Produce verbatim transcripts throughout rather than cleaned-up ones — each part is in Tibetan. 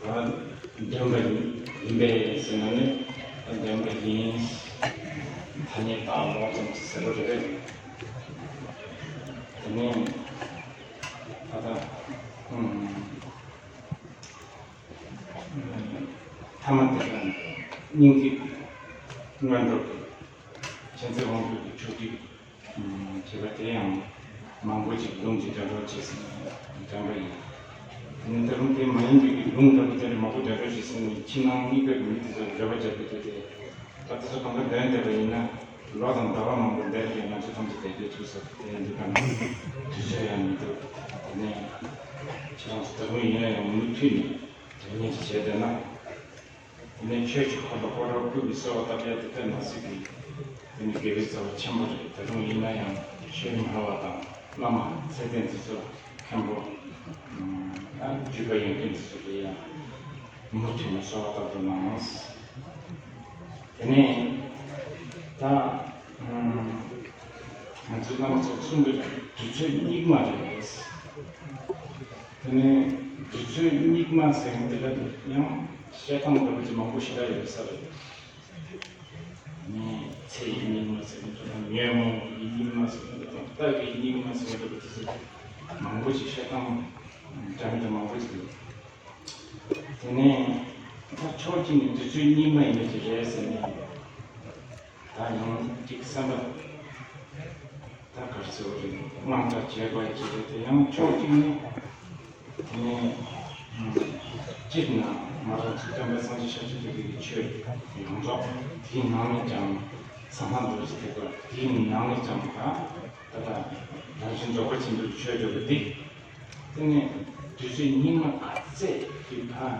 འདོན་པ་ཡིན་པས་ཟེར་ན་ནི་འདོན་པ་ཡིན། ཐ་སྙད་བཏགས་ལོག་ཙམ་ཟེར་བ་རེད། དེ་ནས་ད་ལྟ་ཨུམ། ཐ་མ་དེ་ཡང་སྙིང་ཐིག་སྔོན་འགྲོ་གི་མཁྱེན་བརྩེ་དབང་ཕྱུག་གི་ཆོས་ཁྲིད་བྱས་པ་དེ་ཡང་མང་པོ་ཅིག་ལུང་གཅིག་སྒྲ་སྒྲོག་བྱས་ཟིན་དྲན་པ་ཡིན། དེ་ནི་ད་རུང་དེ་མ་ཡིན་པའི་གི་ལུང་འདྲ་པོ་དེ་འདྲ་མང་པོ་སྒྲ་སྒྲོག་བྱས་ཟིན་ནས་ཕྱི་ནང་གཉིས་ཀ་གི་མི་དེ་ཚོར་རེ་བ་བརྒྱབ་པའི་དུས་དེ། ད་དེ་ཚོ་གང་ག་འདོན་བསྡད་པ་ཡིན་ན་ལོ་དང་ཟླ་བ་མང་པོ་འདས་པའི་ང་ཚོ་ཐམས་ཅད་བསྡད་རྒྱུ་ཐུག་ས་དེ་འདི་ག་ནས་དུས་ཚོད་ཡང་མི་འདུག་དེ་ནས་ཁྱེད་རང་ཚོ་ད་རུང་ཡིན་ན་ཡང་མུ་མཐུད་ནས་དོན་གཉེར་བྱས་བསྡད་ན། དེ་ནས་ཆོས་ཀྱི་འཁོར་ལོ་སྐོར་ར་སྐུ་གི་གསོལ་བ་བཏབ་ཡ་དེ་དཔེ་མ་སྲིད་ཀྱི་དེ་ནི་དགེ་བའི་རྩ་བ་ཆེན་པོ་རེད། ད་རུང་ཡིན་ན་ཡང་ཆོས་སྨྲ་བ་དང་བླ་མ་ཚད་ལྡན་དེ་ཚོ་མཁན་པོ་ཨ་བརྒྱུད་པ་ཡོན་ཏན་དེ་ཚོ་ལ་ཡང་མུ་མཐུད་ནས་གསོལ་བ་བཏབ་འགྲོ་གནང་། དེ་ནས་ད་ང་ཚོའི་བླ་མ་ཚོས་གསུངས་པའི་དུས་ཚོད་སྙིགས་མ་རེད། དེ་ནས་དུས་ཚོད་སྙིགས་མ་ཟེར་མཁན་དེ་ལ་ཡང་བཤད་སྟངས་འདྲ་པོ་ཅིག་མང་པོ་ཞེ་དྲག་ཡོད་ས་རེད། ནས་ཚེ་ཡི་སྙིགས་མ་ཟེར་མཁན་དང་ཉོན་མོངས་ཀྱི་སྙིགས་མ་ཟེར་མཁན་དང་རྟ་གི་སྙིགས་མ་ཟེར་མཁན་འདྲ་པོ་དེ་ཚོ་མང་པོ་ཅིག་བཤད་སྟངས་འདྲ་མི་འདྲ་མང་པོ་ཅིག་ཡོད། དེ་ནས་ད་ཕྱོགས་གཅིག་ནས་དུས་ཚོད་སྙིགས་མ་ཡིན་ནི་ཅིག་རེད་ཟེར་ནས། ད་ཡང་གཅིག་བསམ་པ་ད་ག་རེ་ཟེར་བ་རེད། དངངས་སྐྲག་བྱེད་དགོས་ཅིག་རེད་དེ། ཡང་ཕྱོགས་གཅིག་ནས་དེ་ནས་སྤྱིར་ན་ང་རང་ཚོ་སྟོན་པ་སངས་རྒྱས་ཤཱཀྱ་ཐུབ་པའི་ཆོས་ཡོངས་རྫོགས་དེའི་ནང་ནས་ཀྱང་ས་མཐའ་འདུལ་ཟེར་དེ་དེའི་ནང་ནས་ཀྱང་ད་ད་ད་རང་བཞིན་རྫོགས་པ་ཆེན་པོའི་ཆོས་སྒྲུབ་པ་འདི་དེ་ནས་དུས་ཚོད་སྙིགས་མ་ག་ཚད་ཀྱི་ཕ།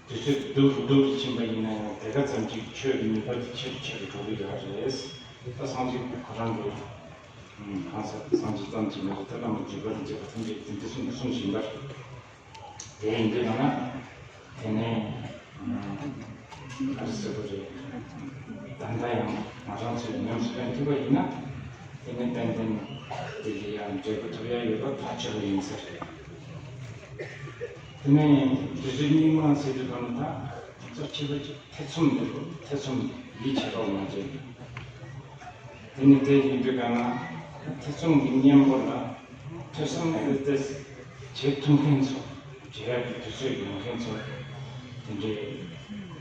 དུས་ཚོད་སྡུག་རུ་སྡུག་རུ་ཕྱིན་པ་ཡིན་ན་ཡང་དེ་ག་ཙམ་གྱིས་ཆོས་ཀྱི་ནུས་པ་དེ་ཆེ་རུ་ཆེ་རུ་འགྲོ་གི་ཡོད་རེད། ད་སངས་རྒྱས་ཁོ་རང་གི་གང་ཟག་སངས་རྒྱས་ཙམ་གྱིས་མ་རེད། ད་བླ་མ་བརྒྱུད་པར་མཛད་པ་ཐམས་ཅད་དེ་འདྲ་གསུངས་གསུངས་བཞིན་པར། དེ་ཡིན་དུས་ན་དེ་ནས་ག་རེ་ཟེར་དགོས་རེད། ད་ལྟ་ཡང་ང་རང་ཚོས་ཉམས་སུ་ལེན་ཐུབ་པ་ཡིན་ན་དེ་ནས་ཏན་ཏན་དེ་ལ་ཡང་འབྲས་བུ་ཐོབ་ཡ་ཡོད་པ་ཐག་ཆོད་པ་ཡིན་ས་རེད། དེ་ནས་དུས་ཚོད་སྙིགས་མ་ཟེར་དུས་གང་ལྟར་གཙོ་ཆེ་བ་ཅིག་ཐེ་ཚོམ་འདུག་ཐེ་ཚོམ་ཡིད་ཆེས་རོགས་མ་བྱེད། དེ་ནི་དེ་ཡིན་པའི་སྒང་ལ་ཐེ་ཚོམ་གྱི་གཉེན་པོ་ལ་ཐོས་བསམ་འོད་ཟེར་བྱེད་ཐུབ་མཁན་ཚོ། བྱེད་ཡག་གི་དུས་ཚོད་ཡོད་མཁན་ཚོ་དེ་འདྲའི་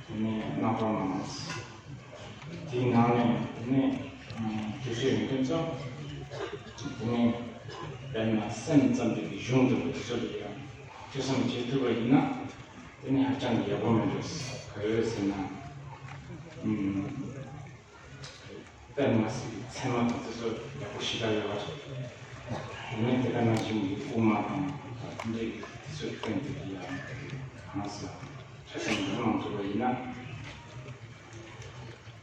དེ་ནས་རྣམ་པ་མང་། དེའི་ནང་ནས་དེ་ནས་དུས་ཚོད་ཡོད་མཁན་ཚོ་དེ་ནས་དཔེར་ན་སེམས་ཙམ་དེ་གི་གཞུང་འདི་གི་དུས་ཚོད་ལ་ཡང་ཐོས་བསམ་བྱེད་ཐུབ་པ་ཡིན་ན་དེ་ནི་ཧ་ཅང་གི་ཡག་པོ་མི་འདུག་ག་རེ་ཟེར་ན། དཔེ་མ་སྲིད་ཚད་མ་དང་དེ་ཚོ་ཡག་པོ་ཞེ་དྲག་ཡོད་པ་རེད། དེ་ནས་དེ་ག་ནང་བཞིན་གྱི་དབུ་མ་དང་དེ་འདྲའི་དེ་ཚོའི་སྟེང་དུ་ཡང་གང་ཟག་ཐོས་བསམ་འདི་མང་ཐུབ་པ་ཡིན་ན།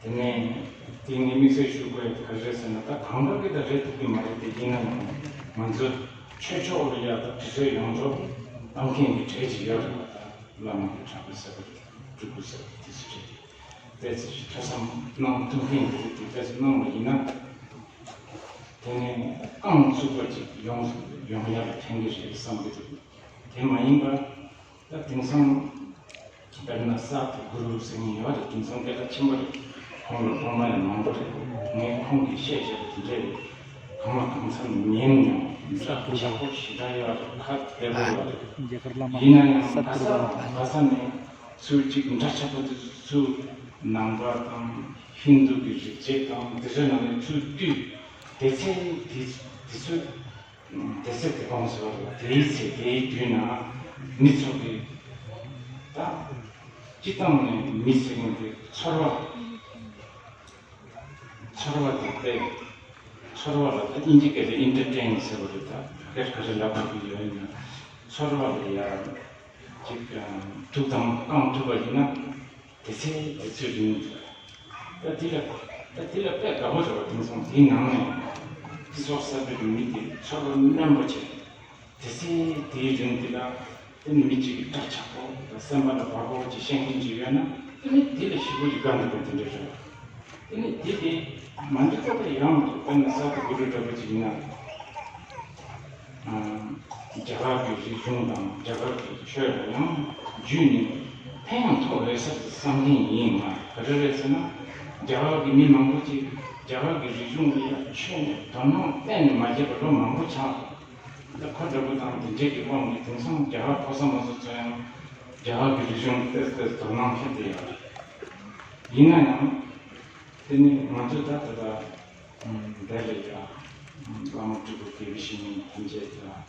དེ་ནས་དེ་ངས་དམིགས་བསལ་ཞུ་དགོས་ག་རེ་རེད་ཟེར་ན། ད་གང་ལྟར་གྱི་ད་རེད་ཐུབ་ཀྱི་མ་རེད་དེ། ཡིན་ན་ཡང་ང་ཚོ་ཆོས་ཕྱོགས་ལ་ཡ་ད་དུས་ཚོད་ཡོངས་རྫོགས་གཏོང་མཁན་གྱི་གྲས་ཅིག་ཡོད་རེད་པ། ད་བླ་མ་གི་གྲྭ་པ་ཟེར་བ་རེད། སྤྲུལ་སྐུ་ཟེར་བ་དེ་ཚོ་རེད། དེ་ཚོ་ཞིག་ཐོས་བསམ་གནང་ཐུབ་མཁན་དེ་རེད། དེ་དེ་ཚོ་གནང་བ་ཡིན་ན་དེ་ནས་རྐང་བཙུགས་པ་ཅིག་ཡོང་ཡོང་ཡག་ལ་ཕན་གྱི་རེད་བསམ་གྱི་འདུག་དེ་མ་ཡིན་པ་ད་དེང་སང་དཔེར་ན་སཱ་ཐུ་གུ་རུ་ཟེར་མཁན་ཡོད་རེད། དེང་སང་སྐད་གྲགས་ཆེན་པོ་རེད། ཁོང་ལ་སློབ་མ་ཡང་མང་པོ་རེད། ངས་ཁོང་གིས་བཤད་བཤད་པ་དེ་འདྲ་རེད། གང་ལ་གང་འཚམ་ཉན་ཡང་ཡག་པོ་ཞེ་དྲག་ཡོད་རེད། ཁ་བདེ་པོ་ཡོད་རེད། ཡིན་ན་ཡང་ག་ས་ག་ས་ནས་ཚུར་གཅིག་འདྲ་ཆགས་པོ་དེ་ཚུར་ནང་པ་དང་ཧིན་དུ་གི་རིག་བྱེད་དང་དེ་ཚོའི་ནང་ནས་ཚུར་བཏུས། དེ་ཚེ་དེ་དེ་ཚོའི་དེ་ཚེ་དེ་གོང་ཟེར་བ་རེད། དེའི་ཚེ་དེའི་དུས་ན་མི་ཚོ་གི་ད་སྤྱི་བཏང་ནས་མི་ཟེར་མཁན་དེ་ཚོར་བ། ཚོར་བ་དེ་དཔེ། ཚོར་བ་ལ་ད་དབྱིན་ཇི་སྐད་དུ་ཨིན་ཊར་ཊེན་ཟེར་བ་རེད། ད་སྐད་ག་རེ་ལབ་དགོས་ཀྱི་ཡོད་ན། ཚོར་བ་ལ་ཡ་ཅིག་ཐུགས་དམ་བསྐང་ཐུབ་པ་ཡིན་ན་དེ་ཚེ་དེ་ཚོའི་རིང་། ད་དེ་ལ་ད་དེ་ལ་དཔེ་དགའ་པོ་རེད་པ། དེང་སང་དེའི་ནང་ནས་སྲིད་ཚོགས་གསར་པའི་མི་དེ་ཚོར་བ་རྣོན་པོ་བྱས། དེ་ཚེ་དེའི་རིང་དེ་ལ་དེ་ནི་མི་གཅིག་གིས་སྐྲག་ཆགས་པོ་དང་སེམས་པ་ལ་བབ་པོ་ཅིག་བཤད་མཁན་ཅིག་ཡོད་ན། དེ་ནི་དེ་ལ་ཞེ་པོ་ཅིག་དགའ་འདུག་པ་དེ་འདྲ་རེད། དེ་ནི་དེ་དེ་མ་འདི་ལྟ་བུ་ཡང་དཔེར་ན་སཱ་ཐུ་གུ་རུ་འདྲ་པོ་ཅིག་ཡིན་ན། ཨ། རྒྱ་གར་གྱི་རིག་གཞུང་དང་རྒྱ་གར་གྱི་ཆོས་ལ་ཡང་བརྒྱུད་ནས་ཕན་ཡང་ཐོགས་རེད་ཟེར་ཏེ་བསམ་གྱིན་ཡིན། ང་ག་རེ་རེད་ཟེར་ན། རྒྱ་གར་གྱི་མི་མང་པོ་ཅིག་རྒྱ་གར་གྱི་རིག་གཞུང་ལ་ཡང་ཆོས་ནས་དོ་སྣང་གཏན་ནས་མ་བྱས་པ་ལོ་མང་པོ་ཆགས། ད་ཁོ་འདྲ་པོ་དང་དེ་འདྲས་ཀྱི་དབང་གིས་དེང་སང་རྒྱ་གར་ཕོ་གསར་མོ་གསར་ཚོ་ཡང་རྒྱ་གར་གྱི་རིག་གཞུང་ཏོག་ཙམ་དོ་སྣང་སླེབས་བསྡད་ཡོད་རེད། ཡིན་ན་ཡང་དེ་ནི་ང་ཚོས་ད་ལྟ་ད་འདས་ལ་ཡ་བླ་མ་སྤྲུལ་སྐུ་དགེ་བའི་བཤེས་གཉེན་ཐམས་ཅད་ཀྱང་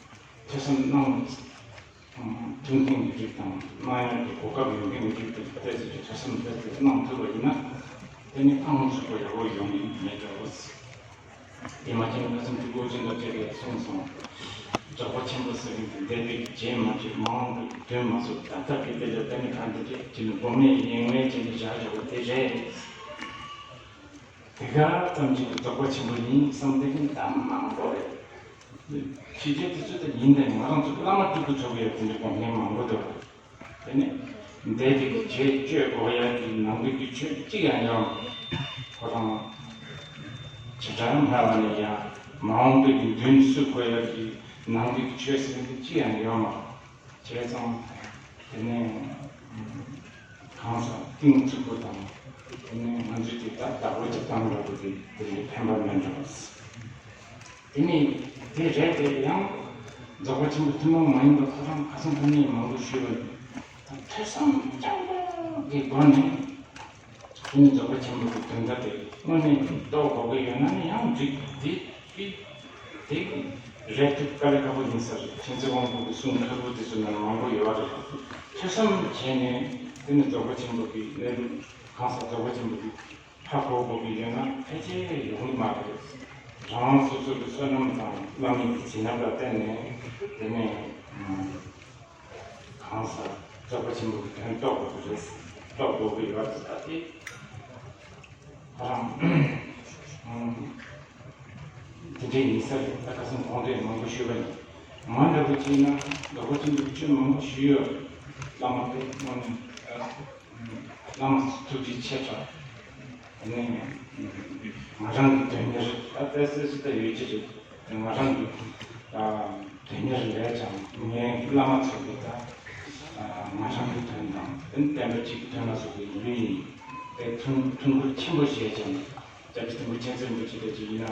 ཐོས་བསམ་གནང་། ཐུབ་མཁན་གྱི་རིགས་དང་གནང་ཡག་གི་གོ་སྐབས་ཡོད་མཁན་གྱི་རིགས་དེ་ཏོག་ཙམ་གྱི་ཐོས་བསམ་ཏོག་ཙམ་གནང་ཐུབ་པ་ཡིན་ན། དེ་ནི་ཨང་ཚུགས་པ་ཡག་པོ་ཡོང་གི་མེད་འགྲོ། དེ་མ་ཁྱེད་ཀ་སང་ཕྲུ་གུ་ཅན་དང་བཅས་པས་གསུངས་སོང་། རྫོགས་པ་ཆེན་པོ་ཟེར་མཁན་དེ་འདས་པའི་རྗེས་མ་བརྗེད། མ་འོངས་པའི་དོན་མ་བཟོད། ད་ལྟ་གི་དེ་ལ་ད་ནི་གང་དེ་འདྲས་ཀྱི་ནི་མགོ་མེད་ཡིན་ངེས་ཅན་དུ་བཞག་བཞག་པ་དེ་རེད། དེ་ག་ཙམ་གྱིས་རྫོགས་པ་ཆེན་པོ་ཡིན་བསམ་བསྡད་མཁན་ད་མང་པོ་རེད། ཕྱི་རྒྱལ་དེ་ཚོ་ད་ཡིན་དང་ང་རང་ཚོ་བླ་མ་སྤྲུལ་སྐུ་ཚོ་གི་ཡ་དེ་འདྲ་དགོངས་མཁན་མང་པོ་འདུག་དེ་ནས་འདས་པའི་རྗེས་གཅོད་དགོས་ཡ་གི་ནང་པའི་གི་ཆོས་གཅིག་ཡང་ཡོད་མ་རེད། ཁོ་རང་བྱེ་བྲག་སྨྲ་བ་ནས་ཡང་མ་འོངས་པའི་གི་མདུན་བསུ་དགོས་ཡ་གི་ནང་པའི་གི་ཆོས་ཟེར་མཁན་གཅིག་ཡང་ཡོད་མ་རེད། བྱས་ཙང་དེ་ནས་གང་ཟག་གཏིང་ཚུགས་པོ་དང་། དེ་ནས་ང་ཚོས་དེ་ལྟར་བདག་པོ་རྒྱབ་སྟངས་འདྲ་པོ་དེ་དེ་ལས་ཕན་པ་མེད་འགྲོ། དེ་ནས་དེ་རེད་དེ་ཡང་རྫོགས་པ་ཆེན་པོའི་ཐུན་མོང་མ་ཡིན་པ་ཁོ་རང་ཁ་སང་ཁ་ཉིན་མང་པོ་ཞུས་པ་ནི། ཐོས་བསམ་རྐྱང་པ་གི་སྒོ་ནས་དེ་ནི་རྫོགས་པ་ཆེན་པོ་གི་དོན་དག་དེ་དངོས་གནས་རྟོགས་དགོས་ཀྱི་ཡོད་ན་ནི་ཡང་འགྲིག་དེ། དེ་རེད་ཐུབ་དཀའ་ལས་ཁག་པོ་ཡིན་ས་རེད། མཁྱེན་བརྩེ་དབང་པོ་གི་གསུང་མཐོན་པོ་དེ་ཚོ་ནང་མང་པོ་ཡོད་རེད། ཐོས་བསམ་བྱས་ནས་དེ་ནི་རྫོགས་པ་ཆེན་པོ་གི་གནས་ལུགས་གང་ཟག་རྫོགས་པ་ཆེན་པོ་གི་ཧ་གོ་དགོས་ཀྱི་ཡོད་ན་ཕལ་ཆེར་ཡོང་གི་མ་རེད། རང་རང་སོ་སོ་གི་བསོད་ནམས་དང་བླ་མའི་གི་བྱིན་རླབས་ལ་བརྟེན་ནས་དེ་ནས་གང་ཟག་རྫོགས་པ་ཆེན་པོ་གི་དོན་རྟོགས་དགོས་ཀྱི་རེད། རྟོགས་དགོས་ཀྱི་ཡོད་རེད། ད་དེ་ཁོ་རང་དེ་འདྲའི་ཡིན་ས་རེད། ད་ཁ་སང་གོང་དུ་མང་པོ་ཞུས་པ་ནི། ང་འདྲ་པོ་བྱས་ན་རྫོགས་པ་ཆེན་པོའི་ཆོས་མང་པོ་ཞུས་ཡོད། བླ་མ་དཔེ་དངོས་གནས་བླ་མ་ཐུགས་རྗེ་ཆེ་དྲགས། དེ་ནས་ང་རང་གི་དོན་གཉེར་ད་ཏོག་ཙམ་ཞིག་ད་ཡོད་ཀྱི་རེད། ང་རང་གི་དོན་གཉེར་ལས་ཀྱང་ངའི་བླ་མ་ཚོ་གི་ད་ང་རང་གི་དོན་དང་དེ་ནི་བསྟན་པ་སྤྱི་གི་དོན་ལ་སོགས་པའི་ལུས་ཡིན། དེ་ཐུགས་ཐུགས་ཁུར་ཆེན་པོ་བཞེས་ཀྱང་། སྐྱབས་རྗེ་ཐིམ་ཕུ་མཁྱེན་བརྩེ་རིན་པོ་ཆེ་ལས་ཀྱི་ཡིན་ན།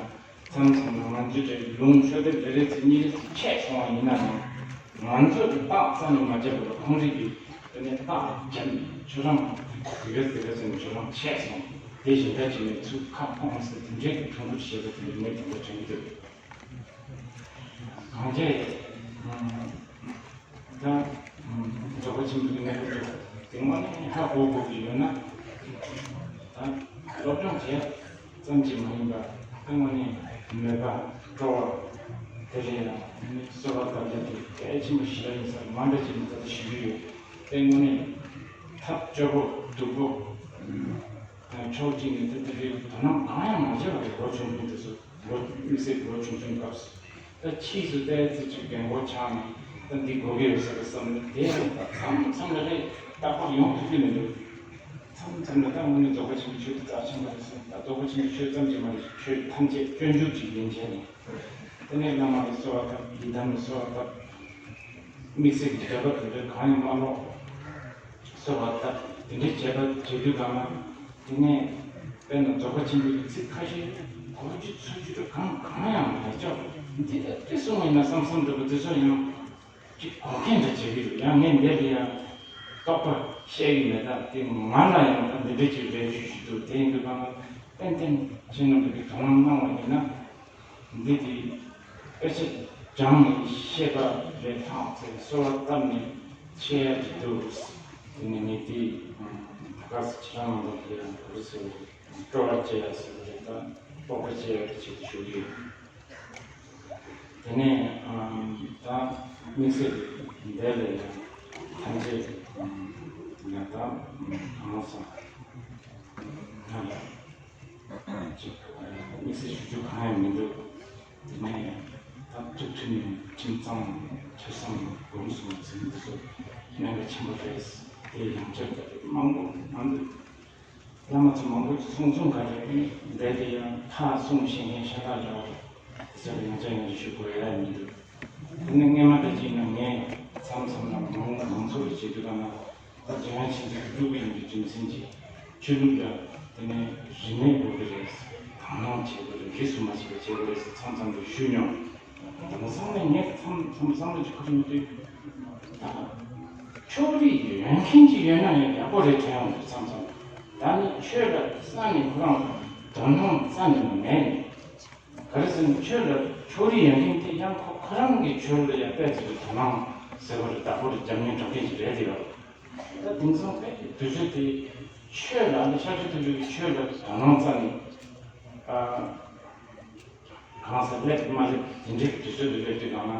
མཚམས་མཚམས་ལ་ང་ཚོའི་གྲས་ལུང་ཤོད་དེབ་རེ་རེ་ཚེ་གཉིས་རེ་ཚེ་ཆད་སོང་བ་ཡིན་ན་ཡང་། ང་ཚོ་གི་རྟགས་རྩ་ནས་མ་བརྒྱབ་པར་ཁོང་རིགས་ཀྱིས་དེ་ནས་རྟགས་བརྒྱབ་ནས་ཁྱོད་རང་དེ་ག་དེ་ག་ཟེར་ནས་ཁྱོད་རང་ཆད་སོང་། དེ་བཞིན་ད་ཅི་ནས་ཚུར་ཁ་སྐོང་ཟེར་དེ་འདྲའི་གི་ཐུགས་ཁུར་བཞེས་པ་དེ་འདྲ་ངས་དེ་འདྲ་དྲན་གྱི་འདུག་གང་ཅི། ད་རྫོགས་པ་ཆེན་པོའི་གནས་སྐབས་དེ་དངོས་གནས་ཧ་གོ་དགོས་ཀྱི་ཡོད་ན། ད་སློབ་སྦྱོང་བྱས་ཙམ་གྱིས་མ་ཡིན་པར་དངོས་གནས་མོས་པ་སྤྲོ་བ་དེ་རེད། ཡང་གསོལ་བ་བཏབ་རྒྱུ་དེ་གལ་ཆེན་པོ་ཞིག་ཡིན་ས་མ་འདྲ་ཅིག་ནི་ད་ལྟ་ཞུ་གི་ཡོད། དེ་དངོས་གནས་ཐབས་སྐྱོ་པོ་སྡུག་པོ་ཕྱོགས་གཅིག་ནས་དེ་དེ་རེད། དོ་སྣང་གང་ཡང་མ་བྱས་པ་རེད། ལོ་ཆུང་ཆུང་དེ་ཚོ། ལོ་དམིགས་བསལ་ལོ་ཆུང་ཆུང་སྐབས་སུ། ད་ཕྱིས་སུ་ཏོག་ཙམ་ཅིག་རྒན་གོག་ཆགས་ནས་ད་འདི་དགོས་ཀྱི་ཡོད་ཟེར་བསམ་ནས་དེ་ཡང་ད་མཚམས་མཚམས་ལ་རེ་རྟག་པར་ཡོང་ཐུབ་ཀྱི་མི་འདུག་མཚམས་མཚམས་ལ་ད་དངོས་གནས་རྫོགས་པ་ཆེན་པོའི་ཆོས་དེ་རྩ་ཆེན་པོ་རེད་བསམ། ད་རྫོགས་པ་ཆེན་པོའི་ཆོས་ཙམ་གྱིས་མ་རེད། ཆོས་ཐམས་ཅད་སྤྱོད་འཇུག་ཅིག་ཡིན་བྱས་ནས། དེ་ནས་བླ་མ་ལ་གསོལ་བ་བཏབ། ཡི་དམ་ལ་གསོལ་བ་བཏབ། དམིགས་བསལ་གྱི་འདོད་པ་དེ་འདྲ་གང་ཡང་མ་ལོག་གསོལ་བ་བཏབ། དེ་འདྲའི་བྱས་པ་བྱེད་དུས་གང་ལ། དེ་ནས་དཔེར་ན་རྫོགས་པ་ཆེན་པོའི་ཚིག་ཁ་ཤས་གོ་རྒྱུ་ཚོར་རྒྱུ་རེ་གང་གང་ཡང་མེད་ཅོག་འདི་ལྟ་སྟེ་གསུངས་པ་ཡིན་ན་བསམ་བསམ་འདྲ་པོ་དེ་ཚོ་ཡང་ཅིག་གོ་མཁན་འདྲ་བྱེད་ཀྱི་འདུག་ཡང་ངས་འདི་ལ་ཡང་རྟོག་པ་བཤད་ཀྱི་མེད། ད་དེ་ང་ལ་ཡང་ད་འདི་འདྲ་ཅིག་རེད་ཞུ་ཞུ་འདུག་དེ་ཡིན་དུས་གང་ལ་ཏན་ཏན་ཁྱེད་རྣམ་པ་གིས་དོ་སྣང་གནང་བ་ཡིན་ན། འདི་དེ་དཔེ་ཆ་སྦྱངས་ནས་ཤེས་པ་རེད་ཐང་ཚེ་གསོལ་བ་བཏབ་ནས་ཤེས་ཡ་ཅིག་འདུག་དེ་ནས་ངས་དེ་ད་ག་སེ་ཁྱེད་རང་ནང་དུ་དེ་ཡང་ག་རེ་ཟེར་བ་སྤྲོ་བ་བསྐྱེད་ཡ་ཟེར་བ་རེད། ད་སྤོབས་པ་བསྐྱེད་ཡ་རེད་ཅེས་ཞུ་གི་ཡོད། དེ་ནས་ད་དམིགས་བསལ་འདས་ལ་ཡང་ཐམས་ཅད་ཡང་ད་གང་སོང་ང་ལ། ཅིག་དམིགས་བསལ་ཞུ་རྒྱུ་གང་ཡང་མི་འདུག་དེ་ནས་ད་ཐུགས་མཐུན་ནས་ཁྱིམ་ཚང་ཐོས་བསམ་སྒོམ་གསུམ་ཟིན་འདི་ཚོ་གནད་འགག་ཆེན་པོ་རེད། དེ་ཡང་བསྐྱར་ད་དེ་མང་པོ་མང་འདུག་བླ་མ་ཚོ་མང་པོ་ཅིག་གསུང་གསུང་ག་རེ་འདས་དེ་ཡང་ཐག་གསུང་བཤད་མཁན་ཤ་སྟག་འདྲ་བ་དེ་ཚོ་ལ་ཡང་བསྐྱར་ཡང་བསྐྱར་ཞུ་དགོས་ཡ་མི་འདུག་དེ་ནས་སྔས་མ་དེ་གཅིག་ན་ངས་མཚམས་མཚམས་ལ་མང་མང་ཚོགས་ལ་བྱེད་དུས་ག་ན་ད་འཇམ་དབྱངས་ཆོས་འཛིན་སྤྲུལ་སྐུ་ཡིན་པའི་རྒྱུ་མཚན་གྱིས་ཆོས་ལུགས་ལ་དེ་ནས་རིས་མེད་དགོས་ཀྱི་རེད། དག་སྣང་བྱེད་དགོས་རེད། རིས་སུ་མ་ཆད་པ་བྱེད་དགོས་རེད་ཟེར་མཚམས་མཚམས་དུ་ཞུས་མྱོང་། དེང་སང་ནས་ངས་མཚམས་མཚམས་བསམ་བློ་ཅིག་འཁོར་མི་འདུག་ད་ཕྱོགས་རིས་ཡོད་མཁན་ཅིག་ཡོད་ན་ཡང་ཡག་པོ་རེད་དྲན་ཡོང་འདུག་མཚམས་མཚམས། ད་ནི་ཆོས་ལ་རྩ་ནས་ཁོ་རང་དོ་སྣང་རྩ་ནས་མེད་ནས། ག་རེ་ཟེར་ན་ཆོས་ལ་ཕྱོགས་རིས་ཡོད་མཁན་དེ་ཡང་ཁོ་ཁོ་རང་གི་ཆོས་ལ་ཡང་དཔེ་ཅིག་གི་དོ་སྣང་ཟེར་བ་རེད། བདག་པོ་རེད། རྒྱབ་གཉེར་འགྲོ་མཁན་ཅིག་རེད་དེ་ཡོད། ད་དེང་སང་དཔེ་དུས་ཚོད་དེ་ཆོས་ལ་ནི་ཤཱཀྱ་ཐུབ་པའི་ཆོས་ལ་དོ་སྣང་རྩ་ནས་ཨ། གང་ཟག་སླེབས་མ་སླེབས་དེ་འདྲའི་དུས་ཚོད་དུ་སླེབས་དུས་གང་ན་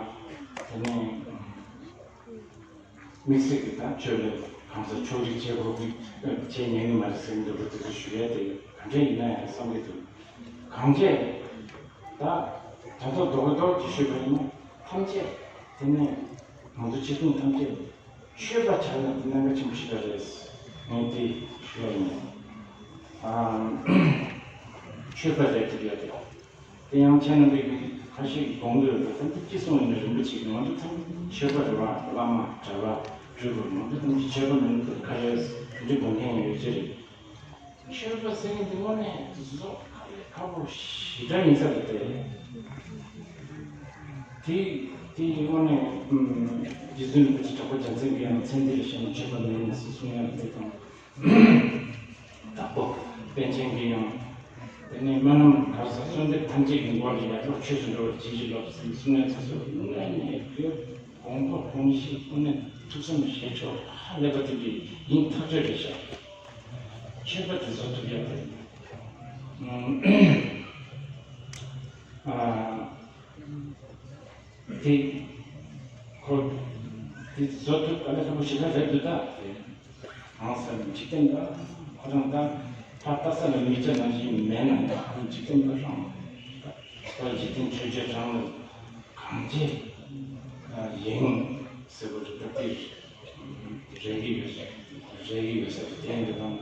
དེ་ནས་དམིགས་བསལ་གྱི་ད་ཆོས་ལ་གང་ཟག་ཕྱོགས་རིས་བྱེད་དགོས་ཀྱི་བྱེད་ཉན་གྱི་མ་རེད་ཟེར་འདུག་པ་དེ་ཚོ་ཞུ་ཡས་དེ་ག་འདྲ་ཡིན་ན་ཡང་བསམ་གྱི་འདུག་གང་བྱས་ད་ད་དོ་རྡོག་རྡོག་ཅིག་ཞུས་པ་ཡིན་ན་ཐམས་ཅད་དེ་ནས་ང་ཚོ་སྤྱི་མཐུན་ཐམས་ཅད་ཆོས་པ་ཆགས་ན་དེ་གནད་འགག་ཆེན་པོ་ཞིག་རེད། ངས་དེ་ཞུ་ཡ་ཡིན། ཨ། ཆོས་པ་རེད་དེ་ཡོད་དེ། དེ་ཡང་ཁྱེད་རྣམ་པས་ཁ་ཤས་ཀྱིས་དགོངས་འདོད་ཡོད་པ་ཐམས་ཅད་ཅི་གསུངས་ཡིན་ན་རིན་པོ་ཆེ་གིས་ང་ཚོ་ཐམས་ཅད་ཆོས་པ་རེད་བ། བླ་མ་གྲྭ་པ་སྤྲུལ་སྐུ་ང་ཚོ་ཐམས་ཅད་ཆོས་པ་མིན་ན་ག་རེ་ཡོད། དེ་འདྲ་དགོངས་མཁན་ཡོད་ཀྱི་རེད། ཆོས་པ་ཟེར་མཁན་དེ་དངོས་གནས་བཟོ་ཁག་པོ་ཞེ་དྲག་ཡིན་ས་རེད་དེ། དེ་དེ་དངོས་གནས་རྗེ་བཙུན་རིན་པོ་ཆེ་གྲགས་པ་རྒྱལ་མཚན་གྱི་ཡང་མཚན་དེ་ལ་བཞེངས་ནས་ཆོས་པ་མིན་ཟེར་གསུང་ཡ་དེ་དང་། དྭགས་པོ་པཎ་ཆེན་གྱི་ཡང་དེ་ནས་སྨོན་ལམ་གར་ས་གསོལ་འདེབས་ཐམས་ཅད་ཀྱི་མགོ་ལ་ཡར་ལོག་ཆོས་སུ་འགྲོ་བར་བྱིན་གྱིས་རློབས་ཟེར་གསུང་ཡ་དེ་ཚོ་དངོས་གནས་དགོངས་པ་དགོངས་གཞི་དངོས་གནས་ཐུགས་བསམ་བཞེས་ཕྱོགས་ཧ་ལས་པ་དེ་འདྲ་ཡིན་ཐག་ཆོད་རེད་ཤག་ཆོས་པ་དེ་བཟོ་ཐུབ་ཡག་དེ། ཨ། དེ་ཁོ་དེ་བཟོ་ཐུབ་ག་ལ་ཁག་པོ་ཞེ་དྲག་རེད་འདུག་ད་དེ། གང་ཟེར་ན་འཇིག་རྟེན་ད་ཁོ་རང་ད་ཕར་ལྟ་ས་ལ་མི་སྐྱ་ནང་བཞིན་མེད་ན་ད་འཇིག་རྟེན་ད་རང་ད་འཇིག་རྟེན་ཆོས་བརྒྱད་རང་ལ་གང་བྱེད་ཡིན་ཟེར་བ་རེད། ད་དེ་རེད་ཀྱི་ཡོད་ས་རེད་ཀྱི་ཡོད་ས་རེད། དེ་འདི་དང་།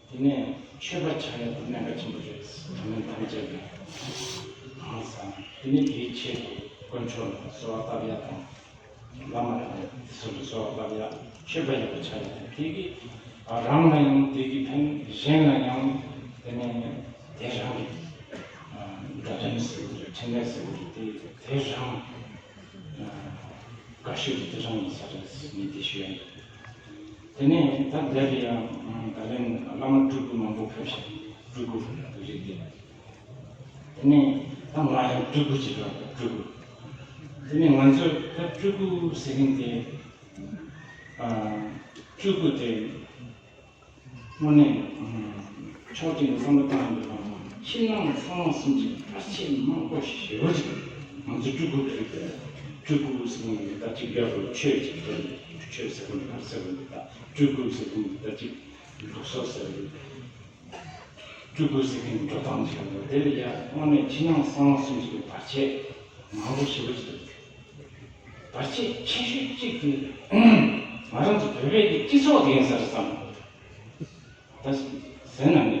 དེ་ནས་ཆོས་པ་ཆགས་ཡ་དེ་གནད་འགག་ཆེན་པོ་རེད། དེ་མིན་ཐམས་ཅད་ལ་ཧང་སང་། དེ་ནས་དེའི་ཆེད་དུ་དཀོན་མཆོག་ལ་གསོལ་བ་བཏབ་ཡ་དང་། བླ་མ་དང་དེ་ཚོ་ལ་གསོལ་བ་བཏབ་ཡ། ཆོས་པ་ཡག་པོ་ཆགས་ཡ་དེ་གི་རང་ལ་ཡང་དེ་གི་ཕན། གཞན་ལ་ཡང་དེ་ནས་དེ་རང་གི་འགྲོ་དོན་ཟེར་དགོས་རེད། འཕྲིན་ལས་ཟེར་དགོས་རེད། དེ་དེ་རང་། བཀའ་ཤོད་དེ་རང་ཡིན་ས་རེད་ཟེར་ནས་དེ་ཞུ་ཡ་ཡིན། དེ་ནས་ད་ལྟ་ལ་ཡང་ད་ལན་བླ་མ་སྤྲུལ་སྐུ་མང་པོ་ཕེབས་ཤག་སྤྲུལ་སྐུ་རིགས་དེ། དེ་ནས་ད་ང་ཡང་སྤྲུལ་སྐུ་ཅིག་རེད། སྤྲུལ་སྐུ། དེ་ནས་ང་ཚོས་ད་སྤྲུལ་སྐུ་ཟེར་མཁན་དེ། སྤྲུལ་སྐུ་དེ། དངོས་གནས། ཕྱོགས་གཅིག་ནས་བསམ་བློ་བཏང་ཡོང་དུས་ཕྱི་ནང་གསང་བ་གསུམ་གྱི་བར་ཆད་མང་པོ་ཞེ་པོ་ཅིག་ང་ཚོ་སྤྲུལ་སྐུ་གི་རིགས་དེ། སྤྲུལ་སྐུ་ཟེར་མཁན་འདི་ད་ཅིག་ཡག་པོ་ཆོས་ཅིག་དེ་ཆོས་ཟེར་དགོས་ནི་ག་རེ་ཟེར་དགོས་ནི། ད་སྤྲུལ་སྐུ་ཟེར་མཁན་འདི་ད་ཅིག་ལུགས་སྲོལ་ཟེར་དགོས། སྤྲུལ་སྐུ་ཟེར་མཁན་འགྲོ་སྟངས་ཅིག་ཡོད། དེ་ལ་ཡ་དངོས་གནས་ཕྱི་ནང་གསང་བ་གསུམ་གྱི་བར་ཆད་མང་པོ་ཞེ་པོ་ཅིག་འདུག་བར་ཆད་ཆེ་ཤོས་གཅིག་དེ་ང་རང་ཚོ་བོད་པའི་གི་སྤྱི་ཚོགས་དེ་ཡིན་ས་རེད་བསམ། ད་ཟེར་ན་ནི་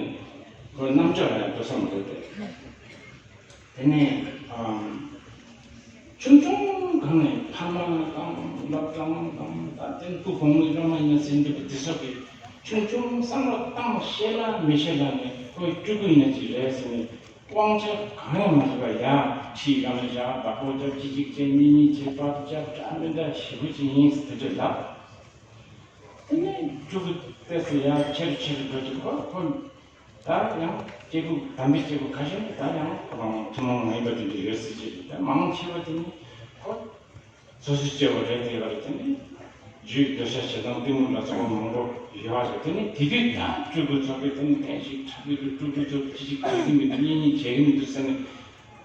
ཁོའི་རྣམ་དཔྱོད་ལ་ཡང་འགྲོ་ས་མི་འདུག་སྟེ། དེ་ནས་ཨམ། ཆུང་ཆུང་སྒང་ནས་ཕ་མ་དང་སློབ་གྲྭ་དང་ད་ལྟའི་སྐུ་གོང་མའི་སློབ་མ་ཡིན་ན་ཟེར་འདུག་པ་དེ་ཚོ་གིས་ཆུང་ཆུང་བསམ་བློ་བཏང་ཤེས་ལ་མི་ཤེས་ལ་ནས་ཁོའི་སྤྲུལ་སྐུ་ཡིན་ན་ཅིག་རེད་ཟེར་ནས་དབང་ཆ་གང་ཡང་མ་ཐོབ་པ་ཡ་ཁྲིད་རང་བཞག་བདག་པོ་རྒྱབ་གཅིག་གཅིག་བྱས་གཉིས་གཉིས་བྱས་བབ་རྒྱབ་འདྲ་མི་འདྲ་ཞེ་པོ་ཅིག་ཡིན་ཟེར་དེ་འདྲ་ལབ། དེ་ནས་སྤྲུལ་སྐུ་ཏོག་ཙམ་ཡར་ཆེ་རུ་ཆེ་རུ་འགྲོ་དུས་ཁོ་ཁོ་ད་ཡང་སྐྱེས་བུ་དམ་པའི་སྐྱེས་བུ་ཁ་ཤས་ནི་ད་ཡང་ཁོ་རང་ཐུན་མོང་མ་ཡིན་པ་དེ་འདྲ་ཡོད་སྲིད་ཅེས་ད་མང་ཆེ་བ་དེ་ནི་ཁོ་སོ་སོའི་སྐྱེ་བོ་རེད་དེ་བ་རེད། དེ་ནི་རྒྱུད་གདུལ་བྱ་ཞེ་སྡང་གཏི་མུག་ལ་སོགས་པ་མང་པོ་ཡོད་པ་རེད། དེ་ནི་དེ་དུས་ད་སྤྲུལ་སྐུ་ཚོགས་པས་དེ་ནི་ཐེངས་ཤིག་ཁྲག་གི་རུ་སྤྲུལ་སྐུ་ཚོགས་ཅི་ཞིག་བྱེད་ཀྱི་མི་འདུག་གཉིས་གཉིས་བྱེད་ཀྱི་མི་འདུག་ཟེར་ནས་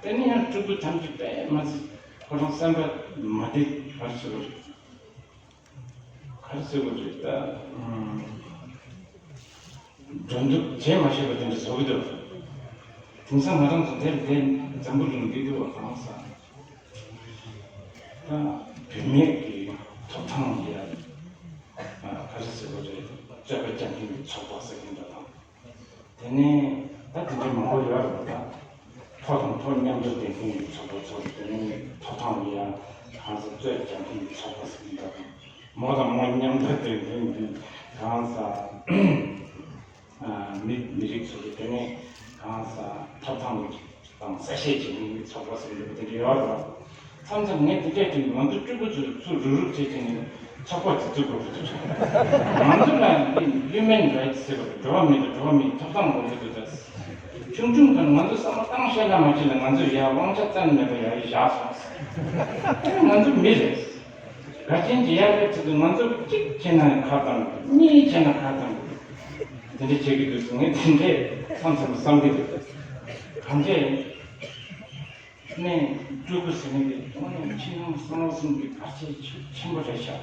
དེ་ནི་ཡང་སྤྲུལ་སྐུ་ཐམས་ཅད་དཔེ་མ་ཚད་ཁོ་རང་བསམ་པ་མ་བདེ་བར་བྱེད་པ་རེད། ག་རེ་ཟེར་དགོས་རེད་ད། འགྲོ་འདུག་བྱེད་མ་ཤེས་པ་དེ་འདྲ་བཟོ་གི་འདུག་དེང་སང་ང་རང་ཚོ་དེར་དེ་འཛམ་བུ་གླིང་འདི་འདུག་བ་གང་ས། ད་བུད་མེད་ཀྱི་ཐོབ་ཐང་ཡ། ག་རེ་ཟེར་དགོས་རེད། རྩོད་པ་རྒྱག་མཁན་གྱི་ཚོགས་པ་ཟེར་མཁན་འདྲ་དང་། དེ་ནས་ད་དེ་འདྲའི་མང་པོ་ཡོད་རེད་པ། ད་ཕོ་དང་ཕོ་མཉམ་དུ་ལྡན་མཁན་གྱི་ཚོགས་པ་ཚོ་དེ་ནས་ཐོབ་ཐང་ཡ་ གང་ཟག་རྩོད་རྒྱག་མཁན་གྱི་ཚོགས་པ་ཟེར་གྱི་འདུག་མོ་དང་མོ་མཉམ་དུ་སྡོད་མཁན་གྱི་གང་ཟག་མི་མི་རིགས་ཚོ་གི་དོན་ནས་གང་ཟག་ཐོབ་ཐང་དང་གསལ་བཤད་བྱེད་མཁན་གྱི་ཚོགས་པ་ཟེར་གྱི་འདུག་དེ་འདྲ་ཡོད་རེད་བ། མཚམས་མཚམས་ངས་དེ་འདྲས་དྲན་ང་ཚོ་སྤྲུལ་སྐུ་ཚོས་ཚུར་རུག་རུག་བྱེད་ཀྱིན་ཚོགས་པ་དེ་ཚུགས་དགོས་རེད་འདུག་ང་ཚོ་ལ་འདི་Human Rights ཟེར་བ་འགྲོ་བ་མི་དང་འགྲོ་བ་མིའི་ཐོབ་ཐང་དགོས་ཀྱི་འདུག་ད་ཆུང་ཆུང་དང་ང་ཚོ་བསམ་བློ་བཏང་ཤེས་ན་མ་བྱེད་ལ་ང་ཚོ་ཡ་དབང་ཆ་རྩ་ནས་མེད་པ་ཡ་ཡི་བཞག་སོང་ཟེར། ང་ཚོ་མི་རེད། ག་ཅན་གྱི་ཡ་རེད་ཚེ་དུ་ང་ཚོ་གཅིག་བྱས་ན་ཁ་བཏང་གཉིས་བྱས་ན་ཁ་བཏང་དེ་འདྲས་བྱེད་ཀྱི་འདུག་ཟེར་ངས་དེ་འདྲས་མཚམས་མཚམས་བསམ་གྱི་འདུག་གང་བྱས། ནས་སྤྲུལ་སྐུ་ཟེར་མཁན་དེ་དངོས་གནས་ཕྱི་ནང་གསང་བ་གསུམ་གྱི་བར་ཆད་ཆེ་ཆེན་པོ་རེད་ཤག་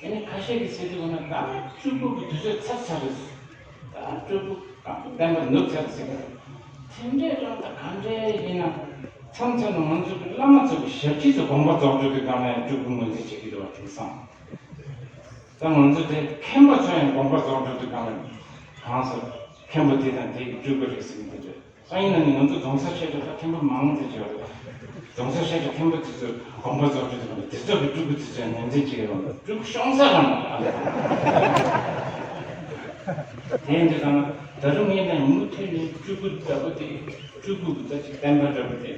དེ་ནས་ཁ་ཤས་ཀྱིས་ཟེར་དུས་ན་ད་སྤྲུལ་སྐུ་གི་དུས་ཚོད་ཚར་ཚར་རེད། ད་སྤྲུལ་སྐུ་གང་བསྟན་པ་ནུབ་ཚར་ཟེར་གི་རེད། དེ་འདྲའི་རང་ད་གང་འདྲའི་ཡིན་ན་མཚམས་མཚམས་ནས་ང་ཚོ་གི་བླ་མ་ཚོ་གི་ཞབས་ཕྱི་ཚོ་དགོངས་པ་རྫོགས་འགྲོ་དུས་གང་ལ་ཡང་སྤྲུལ་སྐུ་ངོས་འཛིན་བྱེད་ཀྱི་འདུག་བ་དེང་སང་། ད་ང་ཚོ་དེ་མཁན་པ་ཚོ་ཡང་དགོངས་པ་རྫོགས་འགྲོ་དུས་གང་ལ་གང་ཟེར་མཁན་པ་དེ་དང་དེ་གི་སྤྲུལ་སྐུ་རེད་ཟེར་གི་འདུག་སང་ཉིན་ནང་ནས་ང་ཚོ་རྫོང་སར་བཤད་གྲྭ་ད་མཁན་པོ་མང་ཙམ་བྱས་རེད། རྫོང་སར་བཤད་གྲྭ་མཁན་པོ་དེ་ཚོས་དགོངས་པ་རྫོགས་གྲོལ་དུས་ང་ཚོ་དེ་ཚོ་གི་སྤྲུལ་སྐུ་དེ་ཚོས་ངོས་འཛིན་བྱེད་ཀྱི་རེད། སྤྲུལ་སྐུ་ཤོང་ས་རང་ཨ་ལ། དེ་འདི་དང་ད་རུང་ངས་ནས་མུ་མཐུད་ནས་སྤྲུལ་སྐུ་ལྟ་བུ་དེ་སྤྲུལ་སྐུ་གི་ད་ཅིག་བསྟན་པ་འདྲ་བོ་དེ་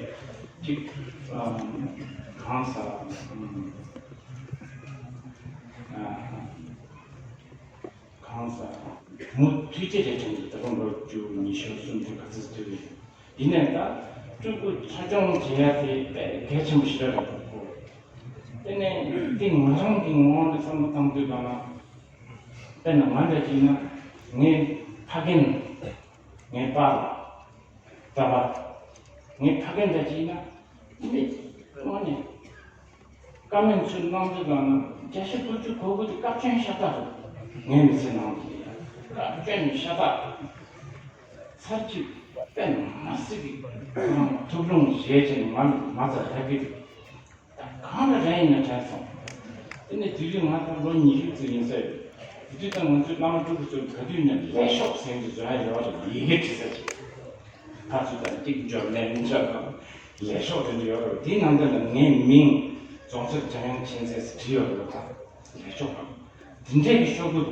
ཅིག་གང་ཟག་གང་ཟག་མུ་མཐུད་ཅེས་རེ་དྲན་གྱི་ད་རུང་ལོ་བཅུ་ཉི་ཤུ་སུམ་ཅུ་ག་ཚོད་ཐུབ་ཡོད། ཡིན་ནའི་ད་སྤྲུལ་སྐུ་འཚོ་སྐྱོང་བྱེད་ཡ་དེ་དཔེ་གལ་ཆེན་པོ་ཞིག་རེད་གོ། དེ་ནས་དེ་ང་རང་གི་ངོ་བོ་ནས་བསམ་བློ་བཏང་དུས་གང་ལ་དཔེར་ན་ང་འདྲ་ཅིག་ཡིན་ན་ངའི་ཕ་རྒན་ངའི་པཱ་ལགས་ད་བ་ངའི་ཕ་རྒན་འདྲ་ཅིག་ཡིན་ན་མི་དངོས་གནས། བཀའ་མོལ་ཚུར་གནང་དུས་གང་ན་བརྒྱ་ཆ་དགུ་བཅུ་གོ་དགུ་དེ་བཀའ་བཀྱོན་ཤ་སྟག་རེད། ངའི་མི་ཚེ་ནང་དུ་བཀའ་བཀྱོན་ཤ་སྟག་ཚར་གཅིག་དཔེ་མ་སྲིད་ཀྱི་ཐུགས་སློང་བཞེས་བྱས་ནས་ང་མ་རྩ་རག་གི་འདུག་ད་གང་ལ་རན་ཡིན་ན་དྲན་སོང་། དེ་ནས་དུས་རྒྱུན་ང་ད་ལོ་ཉི་ཤུ་ཙམ་ཡིན་ས་ཡོད། དེ་དུས་ད་ང་ཚོའི་བླ་མ་སྤྲུལ་སྐུ་ཚོས་ག་དུས་ནས་ལས་ཤོག་ཟེར་འདི་བཟོ་ཡ་ཡོད་རེད། ཡི་གེ་བྲིས་ས་ཅིག་ཕར་ཚུར་དང་གཅིག་འབྱོར་ལན་འབྱོར་དང་ལས་ཤོག་དེ་འདྲ་ཡོད་རེད། དེའི་ནང་དོན་ལ་ངའི་མིང་རྫོང་སར་འཇམ་དབྱངས་མཁྱེན་བརྩེ་ཟེར་བྲིས་ཡོད་རེད། ད་ལས་ཤོག་གམ་དེ་འདྲའི་གི་ཤོག་བུ་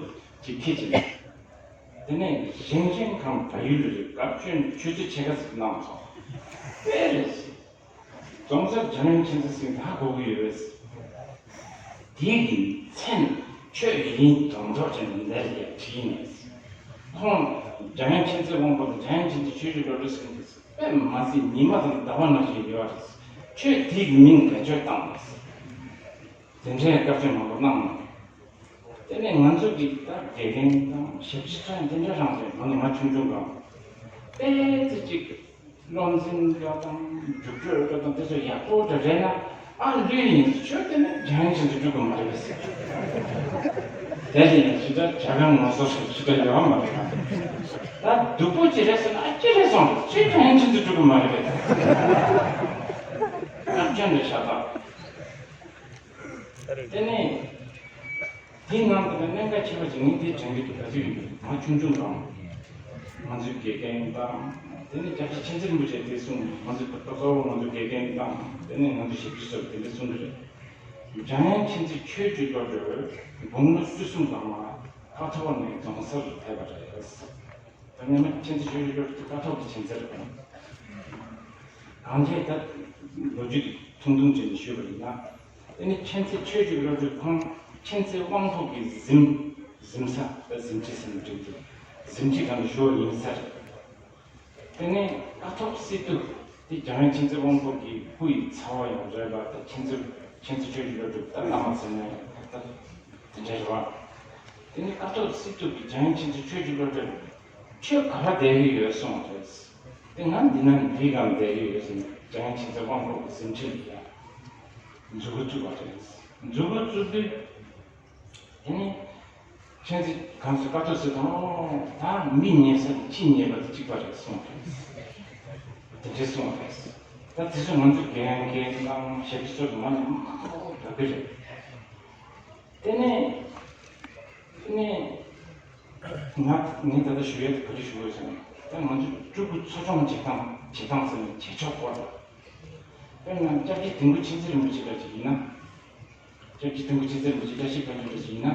ཅིག་ཁྱེར་ཅིག་དེ་ནས་གཞན་གཞན་གང་བ་ཡུལ་རེད། བཀའ་བཀྱོན་ཆུ་ཚོད་ཕྱེད་ཀ་ཟིག་གནང་སོང་། དཔེ་རེད། རྫོང་སར་འཇམ་དབྱངས་མཁྱེན་བརྩེ་ཟེར་ད་གོ་གི་ཡོད་པས། དེ་གི་མཚན་ཁྱོད་ཡིན་མདོག་མདོག་བྱས་ནས་འདིར་ཡར་བྲིས་ནས། ཁོང་འཇམ་དབྱངས་མཁྱེན་བརྩེ་དབང་པོ་དང་འཇམ་དབྱངས་མཁྱེན་བརྩེ་ཆོས་ཀྱི་བློ་གྲོས་ཟེར་མཁན་དེ་དཔེ་མ་སྲིད་ཉི་མ་དང་ཟླ་བ་ནང་བཞིན་ཡོད་རེད། ཁྱོད་དེ་གི་མིང་བེད་སྤྱོད་བཏང་ནས། དེ་འདྲའི་བཀའ་བཀྱོན་མང་པོ་གནང་ནས། དེ་ནས་ང་ཚོ་གི་ད་དགེ་རྒན་དང་ཞབས་ཕྱི་ཚོ་ཡང་དེ་འདྲ་རང་རེད། ང་ནི་ང་ཆུང་ཆུང་སྒང་དཔེ་ཚེ་གཅིག་བློ་འཛིན་འགྲོ་དང་རྒྱུགས་སྤྲོད་འགྲོ་དང་དེ་ཚོ་ཡག་པོ་འདྲ་རེད་ན་ཨ་ལུས་ཡིན་ཆོས་དེ་ནི་འཇམ་དབྱངས་མཁྱེན་བརྩེ་སྤྲུལ་སྐུ་མ་རེད་པས། དེ་ལས་ཡིན་ཞེ་དྲག་བྱ་དགའ་ངོ་སོ་སོ་ཞེ་དྲག་ཡོད་མ་རེད། ད་སྡུག་པོ་ཅི་རེད་ཟེར་ན་ཨ་ཅི་རེད་སོང་རེད། ཅི་འཇམ་དབྱངས་མཁྱེན་བརྩེ་སྤྲུལ་སྐུ་མ་རེད་པས། བཀའ་བཀྱོན་རེད་ཤག་ད། དེ་ནས་དེའི་ནང་དུ་གནད་འགག་ཆེ་བ་ཞིག་ངས་དེ་དྲན་གྱི་འདུག་ག་དུས་ཡིན་ང་ཆུང་ཆུང་སྒང་ང་ཚོའི་དགེ་རྒན་དང་དེ་ནས་རྒྱལ་སྲས་མཁྱེན་བརྩེ་རིན་པོ་ཆེས་དེ་གསུངས། ང་ཚོའི་ད་ལྟ་གཙོ་བོ་ང་ཚོའི་དགེ་རྒན་དང་དེ་ནས་ང་ཚོའི་ཞབས་ཕྱི་ཚོས་དེ་འདྲ་གསུང་གི་རེད། འཇམ་དབྱངས་མཁྱེན་བརྩེ་ཆོས་ཀྱི་བློ་གྲོས་དགུང་ལོ་བཅུ་གསུམ་སྒང་ལ་ཀཿཐོག་ནས་རྫོང་སར་ཕེབས་པ་རེད། ད་སྔོན་མ་མཁྱེན་བརྩེ་ཆོས་ཀྱི་བློ་གྲོས་དེ་ཀཿཐོག་གི་མཁྱེན་བརྩེ་རེད། གང་བྱས་ད་ལོ་རྒྱུས་དེ་ཐུང་ཐུང་བྱས་ནས་ཞུས་པ་ཡིན་ན། དེ་ནི་མཁྱེན་བརྩེ་ཆོས་ཀྱི་བློ་གྲོས་ཁོང་མཁྱེན་བརྩེ་དབང་ཕྱུག་གི་གཟིམ་གཟིམ་ས་ད་གཟིམ་ཁྲི་ཟེར་ནས་བྲིས་འདུག་གཟིམ་ཁྲི་སྒང་ལ་བཞུགས་ཡིན་ས་རེད། དེ་ནས་ཀཿཐོག་སི་ཏུ་དེ་འཇམ་དབྱངས་མཁྱེན་བརྩེ་དབང་ཕྱུག་གི་སྐུ་ཡི་ཚ་བོ་ཡང་རེད་པ། ད་མཁྱེན་བརྩེ་མཁྱེན་བརྩེ་ཆོས་ཀྱི་བློ་གྲོས་ད་བླ་མ་ཟེར་ནས་ད་དེ་འདྲ་རེད་པ། དེ་ནས་ཀཿཐོག་སི་ཏུ་གི་འཇམ་དབྱངས་མཁྱེན་བརྩེ་ཆོས་ཀྱི་བློ་གྲོས། ཁྱོད་ག་པར་བསྡད་ཀྱི་ཡོད་གསུངས་པ་རེད། དེ་ང་འདི་ན་འདིའི་སྒང་བསྡད་ཀྱི་ཡོད་ཟེར་ནས་འཇམ་དབྱངས་མཁྱེན་བརྩེ་དབང་ཕྱུག་གི་གཟིམ་ཁྲི་ལ་ཡ་མཛུབ་གུ་བཙུགས་པ་རེད། མཛུབ་གུ་བཙུགས་དུས་དེ་ནས་མཁྱེན་བརྩེ་གང་ཟེར་ཀཿཐོག་སི་ཏུ་ད་མི་ཉན་ས་དང་ཁྱི་ཉན་པ་དེ་གཅིག་པ་རེད་གསུངས་པ་རེད། དེ་འདྲས་གསུངས་པ་རེད། ད་དེ་ཚོ་ང་ཚོ་རྒན་རྒན་དང་ཞབས་ཕྱི་ཚོ་གི་མ་ནས་མང་པོ་འདྲ་གི་རེད། དེ་ནས་དེ་ནས་ང་ངས་ད་ལྟ་ཞུ་ཡས་དེ་ག་རེ་ཞུ་དགོས་ཟེར་ན། ད་ང་ཚོ་སྤྲུལ་སྐུ་འཚོ་སྐྱོང་བྱེད་སྟངས་བྱེད་སྟངས་ཟེར་ནས་བྱེད་ཕྱོགས་སྐོར་ལ། དཔེར་ན་སྐྱབས་རྗེ་དིལ་མགོ་མཁྱེན་བརྩེ་རིན་པོ་ཆེ་འདྲ་ཅིག་ཡིན་ན། སྐྱབས་རྗེ་དིལ་མགོ་མཁྱེན་བརྩེ་རིན་པོ་ཆེ་བཀྲ་ཤིས་དཔལ་འབྱོར་འདྲ་ཅིག་ཡིན་ན།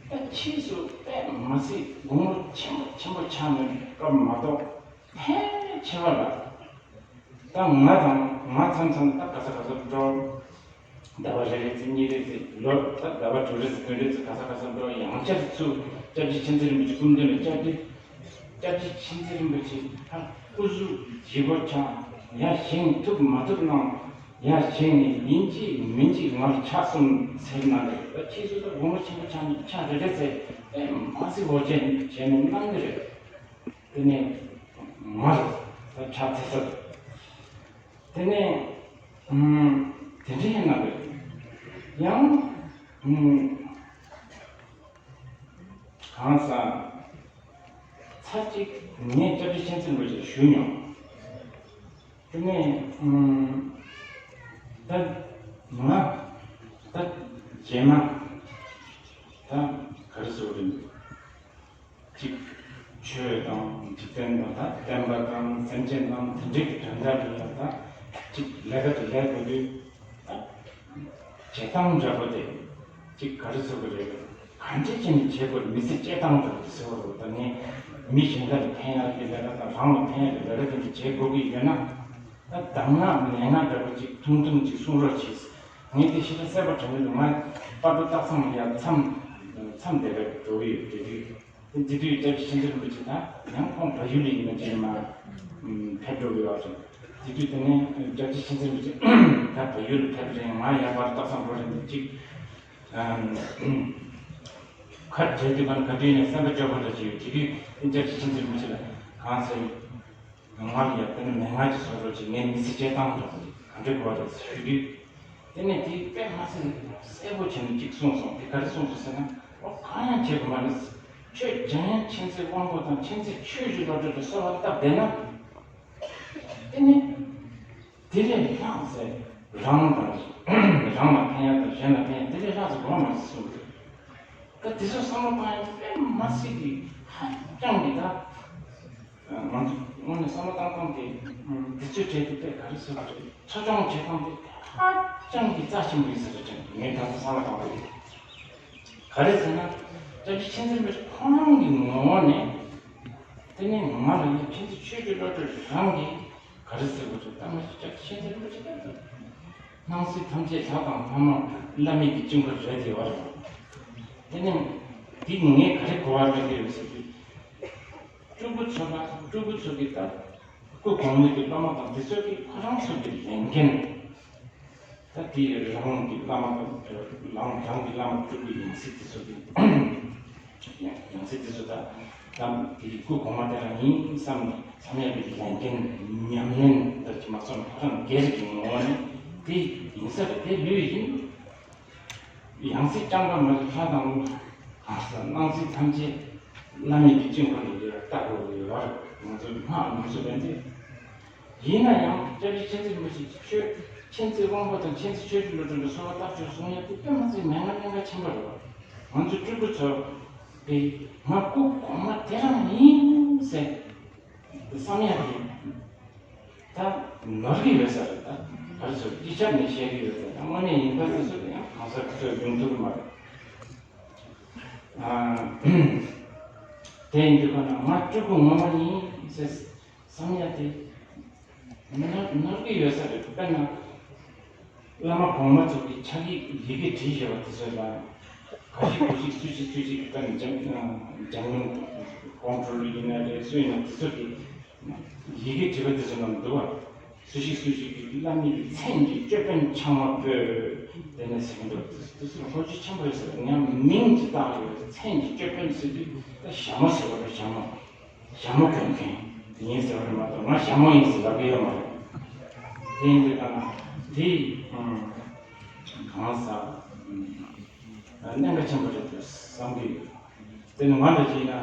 ད་ཕྱིས་སུ་དཔེ་མ་སྲིད་དགུང་ལོ་ཆེན་པོ་ཆེན་པོ་ཆགས་ནས་སྐབས་མ་གཏོགས་ཕལ་ཆེ་བ་ལ། ད་ང་དང་ང་མཚམས་མཚམས་ད་ག་ས་ག་ས་འགྲོ། ཟླ་བ་རེ་རེ་ཚེ་གཉིས་རེ་ཚེ་ལོ་ད་ཟླ་བ་དྲུག་རེ་ཚེ་བདུན་རེ་ཚེ་ག་ས་ག་ས་འགྲོ། ཡང་བསྐྱར་ཚུར་སྐྱབས་རྗེ་མཁྱེན་བརྩེ་རིན་པོ་ཆེ་སྐུ་མདུན་ལ་བཅར་དུས། སྐྱབས་རྗེ་མཁྱེན་བརྩེ་རིན་པོ་ཆེ་ད་སྐུ་གཟུགས་ལྗིད་པོ་ཆགས། ཡར་བཞེངས་ཐུབ་མ་ཐུབ་གནང་། ཡར་བཞེངས་ནས་ཡིན་གཅིག་མིན་གཅིག་ང་ལ་ཕྱག་གསུམ་འཚལ་གནང་གི་རེད། ད་ཕྱིས་སུ་ད་དགུང་ལོ་ཆེན་པོ་ཆགས་ནས་ཕྱག་རེ་རེ་འཚལ་ཏེ་མ་སྲིད་འོ་བྱས་ནས་བྱས་ནས་གནང་གི་རེད། དེ་ནས་ང་རེད་ད་ཕྱག་འཚལ་ས་རེད། དེ་ནས་ཨུམ། དེ་འདྲ་ཡིན་ན་རེད། ཡང་ཨུམ། གང་ཟག་ཚར་གཅིག་ངས་སྐྱབས་རྗེ་མཁྱེན་བརྩེ་རིན་པོ་ཆེར་ཞུས་མྱོང་། དེ་ནས་ཨུམ། ད་ང་ད་རྗེས་མ་ད་ག་རེ་ཟེར་བ་རེད། གཅིག་ཆོས་དང་འཇིག་རྟེན་དང་ད་བསྟན་པ་དང་སེམས་ཅན་དང་དེ་འདྲའི་གི་དོན་དག་ལ་ཡང་ད་གཅིག་ལས་ཀ་དེ་ལས་དགོས་དུས་ད་བྱེད་སྟངས་འདྲ་པོ་དེ་གཅིག་ག་རེ་ཟེར་དགོས་རེད། གང་འདྲ་བྱས་ནས་བྱེད་དགོས་རེད། མི་ཚེ་སྐྱེལ་སྟངས་འདྲ་པོ་དེ་ཟེར་བ་རེད། ད་ངས་མི་གཞན་དག་ལ་ཕན་ཡག་གི་ལས་ཀ་དང་རང་ལ་ཕན་ཡག་གི་ལས་ཀ་དེ་འདྲ་བྱེད་དགོས་ཀྱི་ཡོད་ན། ད་གདམས་ངག་མན་ངག་འདྲ་པོ་ཅིག་ཐུང་ཐུང་ཅིག་གསུང་རོགས་གྱིས། ངས་དེ་ཞེ་དྲག་གསལ་པོ་དྲན་གྱི་འདུག་ང་སྤ་གྲོ་སྟག་ཚང་ལ་ཡར་མཚམས་མཚམས་བསྡད་པའི་འགྲོ་གི་ཡོད་དེ་དུས། དེ་དུས་སྐྱབས་རྗེ་མཁྱེན་བརྩེ་རིན་པོ་ཆེ་དང་ཡང་ཁོང་བལ་ཡུལ་ལ་ཡིན་ན་ཅིག་མར་ཕེབས་འགྲོ་གི་ཡོད་རེད། དེ་དུས་དེ་ནས་སྐྱབས་རྗེ་མཁྱེན་བརྩེ་རིན་པོ་ཆེ་ད་བལ་ཡུལ་ལ་ཕེབས་རེད། ང་ཡར་སྤ་གྲོ་སྟག་ཚང་འགྲོ་རེད་འདུག་ཅིག་ཁ་བྲལ་དུས་གང་ག་དུས་ནས་སེམས་པ་སྐྱོ་པོ་འདྲ་ཅིག་ཡོད། དེ་དུས་སྐྱབས་རྗེ་མཁྱེན་བརྩེ་རིན་པོ་ཆེ་ལ་གང་ཟེར། ང་ལ་ཡ་དེ་ནི་མན་ངག་ཅིག་བཟོ་རོགས་བྱེད། ངའི་མི་ཚེ་སྐྱེལ་སྟངས་འདྲ་པོ་ཅིག་ག་འདྲ་དགོས་རེད་ཞུས་དུས། དེ་ནས་དེ་དཔེ་མ་སྲིད་གསལ་པོ་བྱས་ནས་ཅིག་གསུངས་སོང་། དེ་ག་རེ་གསུངས་སོང་ཟེར་ན། ཨོ་གང་ཡང་བྱེད་དགོས་མ་རེད། ཁྱོད་འཇམ་དབྱངས་མཁྱེན་བརྩེ་དབང་པོ་དང་མཁྱེན་བརྩེ་ཆོས་ཀྱི་བློ་གྲོས་དེ་གསོལ་བ་བཏབ་བསྡད་ན། དེ་ནས་དེ་ལས་ལྷག་ཟེར། རང་དང་རང་ལ་ཕན་ཡག་དང་གཞན་ལ་ཕན་ཡག་དེ་ལས་ལྷག་ཟེར་དགོས་མ་རེད་གསུངས་རེད། ད་དེ་ཚོ་བསམ་བློ་བཏང་ཡག་དཔེ་མ་སྲིད་ཀྱི་ཧ་ཅང་གི་ད། ང་ཚོ་དངོས་གནས་བསམ་བློ་བཏང་སྟངས་དེ་དུས་ཚོད་སྤྲད་དེ་དཔེ་ག་རེ་ཟེར་བ་རེད། ཆ་ཆུང་བྱེད་སྟངས་དེ་ཧ་ཅང་གི་རྩ་ཆེན་པོ་ཡིན་ཟེར་རེད་དྲན། ངས་ད་ཚོ་བསམ་བློ་བཏང་བ་རེད། ག་རེ་ཟེར་ན། སྐྱབས་རྗེ་མཁྱེན་བརྩེ་རིན་པོ་ཆེ་ཁོ་རང་གི་ངོ་བོ་ནས། དེ་ནས་ང་ལ་ཡང་མཁྱེན་བརྩེ་ཆོས་ཀྱི་བློ་གྲོས་རང་གིས་ག་རེ་ཟེར་དགོས་རེད། ད་ང་ཚོ་སྐྱབས་རྗེ་མཁྱེན་བརྩེ་རིན་པོ་ཆེ་ལ་ཡང་། སྣང་སྲིད་ཐམས་ཅད་ལྷ་དང་ལྷ་མོ་བླ་མེད་ཀྱི་དཀྱིལ་འཁོར་རེད་དེ་བར། དེ་ནས་འདི་ངས་ག་རེ་གོ་བ་ལེན་གྱི་ཡོད་ཟེར་དུས། སྤྲུལ་སྐུ་ཚོ་ལ་སྤྲུལ་སྐུ་ཚོ་གི་ད་སྐུ་གོང་མའི་གི་སློབ་མ་དང་དེ་ཚོ་གི་ཁོ་རང་ཚོ་གི་ལས་འགན་ད་དེ་རང་གི་བླ་མ་དང་རང་རང་གི་བླ་མ་སྤྲུལ་སྐུ་ཡང་སྲིད་དེ་ཚོ་གི་ཡང་སྲིད་དེ་ཚོ་ད་ད་དེ་སྐུ་གོང་མ་དེ་རང་ཡིན་བསམ་ནས་བསམ་ཡག་གི་ལས་འགན་ཉམས་ལེན་ད་ཅི་མ་སོང་ཁོ་རང་སྒེར་གྱི་ངོ་བོ་ནས་དེ་ཡིན་ས་རེད། དེ་ལོས་ཡིན། ཡང་སྲིད་རྐྱང་པ་མ་རེད། ལྷ་དང་ལྷ་ས་སྣང་སྲིད་ཐམས་ཅད་བླ་མེད་ཀྱི་དཀྱིལ་འཁོར་ལ་ཡོད་ལྟ་དགོས་ཀྱི་ཡོད་རེད། ང་ཚོ་སྔགས་ཉམས་སུ་ལེན་ཏེ། ཡིན་ན་ཡང་སྐྱབས་རྗེ་མཁྱེན་བརྩེ་རིན་པོ་ཆེ་ཆོས་མཁྱེན་བརྩེ་དབང་པོ་དང་མཁྱེན་བརྩེ་ཆོས་ཀྱི་བློ་གྲོས་ལ་གསོལ་བ་བཏབ་ཆོག་གསུང་ཡག་དེ་དཔེ་མ་སྲིད་མན་ངག་གནད་འགག་ཆེན་པོ་རེད་བ། ང་ཚོ་སྤྲུལ་སྐུ་ཚོ་གིས་ང་སྐུ་གོང་མ་དེ་རང་ཡིན་ཟེར་བསམ་ཡག་གི་ད་ནོར་གྱི་ཡོད་ས་རེད། ད་ག་རེ་ཟེར་སྤྱི་ཁྱབ་ནས་བཤད་ཀྱི་ཡོད་ས་རེད། དངོས་གནས་ཡིན་པ་དེ་ཚོ་ཡང་གང་ཟག་དེ་ཚོས་ཡོང་ཐུབ་ཀྱི་མ་རེད། ཨ། དེ་ཡིན་དུས་ག་ན་ང་སྤྲུལ་སྐུ་ངོ་མ་ཡིན་ཟེར་བསམ་ཡག་དེ་ནོར་ནོར་གྱི་ཡོད་ས་རེད། དཔེར་ན། བླ་མ་གོང་མ་ཚོ་གི་ཕྱག་ཡིག་ཡི་གེ་བྲིས་བཞག་པ་དེ་ཚོ་ལ། ག་ཞིག་གུ་ཞིག་སུ་ཞིག་སུ་ཞིག་གི་ཀ་ནས་འཇམ་འཇམ་དབྱངས་ཀོང་སྤྲུལ་ཡིན་ན་རེད། སུ་ཡིན་ན་དེ་ཚོ་གི་ཡི་གེ་བྲིས་པ་དེ་ཚོ་ནང་འདུག་བ། སུ་ཞིག་སུ་ཞིག་གི་བླ་མའི་མཚན་གྱི་ཅོད་པན་འཆང་བ་པོས་དེ་ནས་ཟེར་གྱི་འདུག་དེ་ཚོ་ལ་གོ་རྒྱུ་ཆེན་པོ་ཡོད་ཟེར། ཡང་མིང་ཅིག་བཏགས་ཡོད། མཚན་གྱི་ཅོད་པན་ཟེར་དུས་ད་ཞྭ་མོ་ཟེར་བ་རེད། ཞྭ་མོ། ཞྭ་མོ་གོན་མཁན་ཡིན་ཟེར་བ་རེད་མ་གཏོགས་ང་ཞྭ་མོ་ཡིན་ཟེར་ལབ་ཀྱི་ཡོད་མ་རེད། དེ་ཡིན་དུས་ད་ང་དེ་གང་ཟག་གནད་འགག་ཆེན་པོ་རེད་དུ་བསམ་གྱི་ཡོད། དེ་ནི་ང་འདྲ་ཅིག་ཡིན་ན་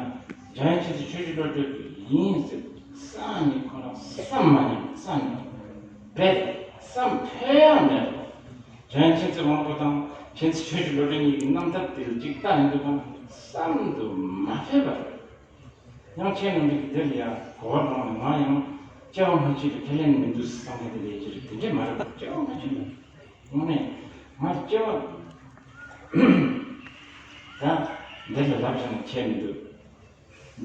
འཇམ་དབྱངས་མཁྱེན་བརྩེ་ཆོས་ཀྱི་བློ་གྲོས་ཡིན་ཟེར་བསམ་ནས་ཁོ་རང་བསམ་མ་ཉན། བསམ་ནས་རྦད་བསམ་ཐོས་ཡག་མེད་རོ། འཇམ་དབྱངས་མཁྱེན་བརྩེ་དབང་པོ་དང་མཁྱེན་བརྩེ་ཆོས་ཀྱི་བློ་གྲོས་གཉིས་ཀྱི་རྣམ་ཐར་དེ་ལ་ཅིག་ལྟ་ཡོང་དུས་ཀྱང་བསམ་དུ་མ་ཕེབས་པ་རེད། ཡང་ཁྱེད་རྣམ་པས་འདིར་ཡང་གོ་བ་བླངས་ནས་ང་ཡང་ སྐྱེ་བ་སྔ་ཕྱི་ལ་ཁས་ལེན་མི་འདུག་བསམ་མཁན་དེ་ལས་ཀྱི་རེད། དེ་འདྲས་མ་རེད། སྐྱེ་བ་སྔ་ཕྱི་ལ་དངོས་གནས་ང་སྐྱེ་བ་ད་འདི་ལ་ལབ་བཞག་ན་ཁྱད་མི་འདུག་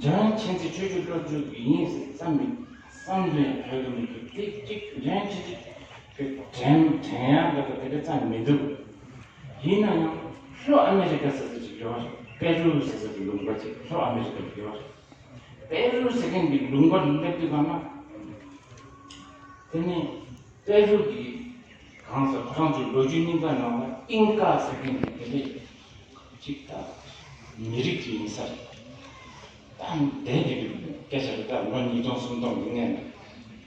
འཇམ་དབྱངས་མཁྱེན་བརྩེ་ཆོས་ཀྱི་བློ་གྲོས་ཀྱི་ཡིན་ཟེར་བསམ་མི་བསམ་ལས་ཕལ་གི་མི་འདུག་དེ་གཅིག་འཇམ་དབྱངས་མཁྱེན་བརྩེ་གི་དྲན་དྲན་ཡག་འདྲ་པོ་དེ་འདྲ་ཙམ་མི་འདུག་ཡིན་ན་ཡང་ལྷོ་ཨ་མེ་རི་ཀ་ཟེར་ས་ཅིག་ཡོད་རེད། པེ་རུ་ཟེར་ས་གི་ལུང་པ་ཅིག་ལྷོ་ཨ་མེ་རི་ཀ་ལ་ཡོད་རེད། པེ་རུ་ཟེར་མཁན་གྱི་ལུང་པ་ལ་སླེབས་དུས་ག་ན། དེ་ནས་པེ་རུ་གི་གང་ཟེར་ཁོ་རང་ཚོའི་ལོ་རྒྱུས་རྙིང་པ་ནང་ལ་ཨིན་ཀ་ཟེར་མཁན་གྱི་དེ་འདྲས་ཅིག་ད་མི་རིགས་ཅིག་ཡིན་ས་རེད། ད་འདས་དེ་གི་སྐད་ཆ་རེད། ད་ལོ་ཉིས་སྟོང་སུམ་སྟོང་གི་སྔོན་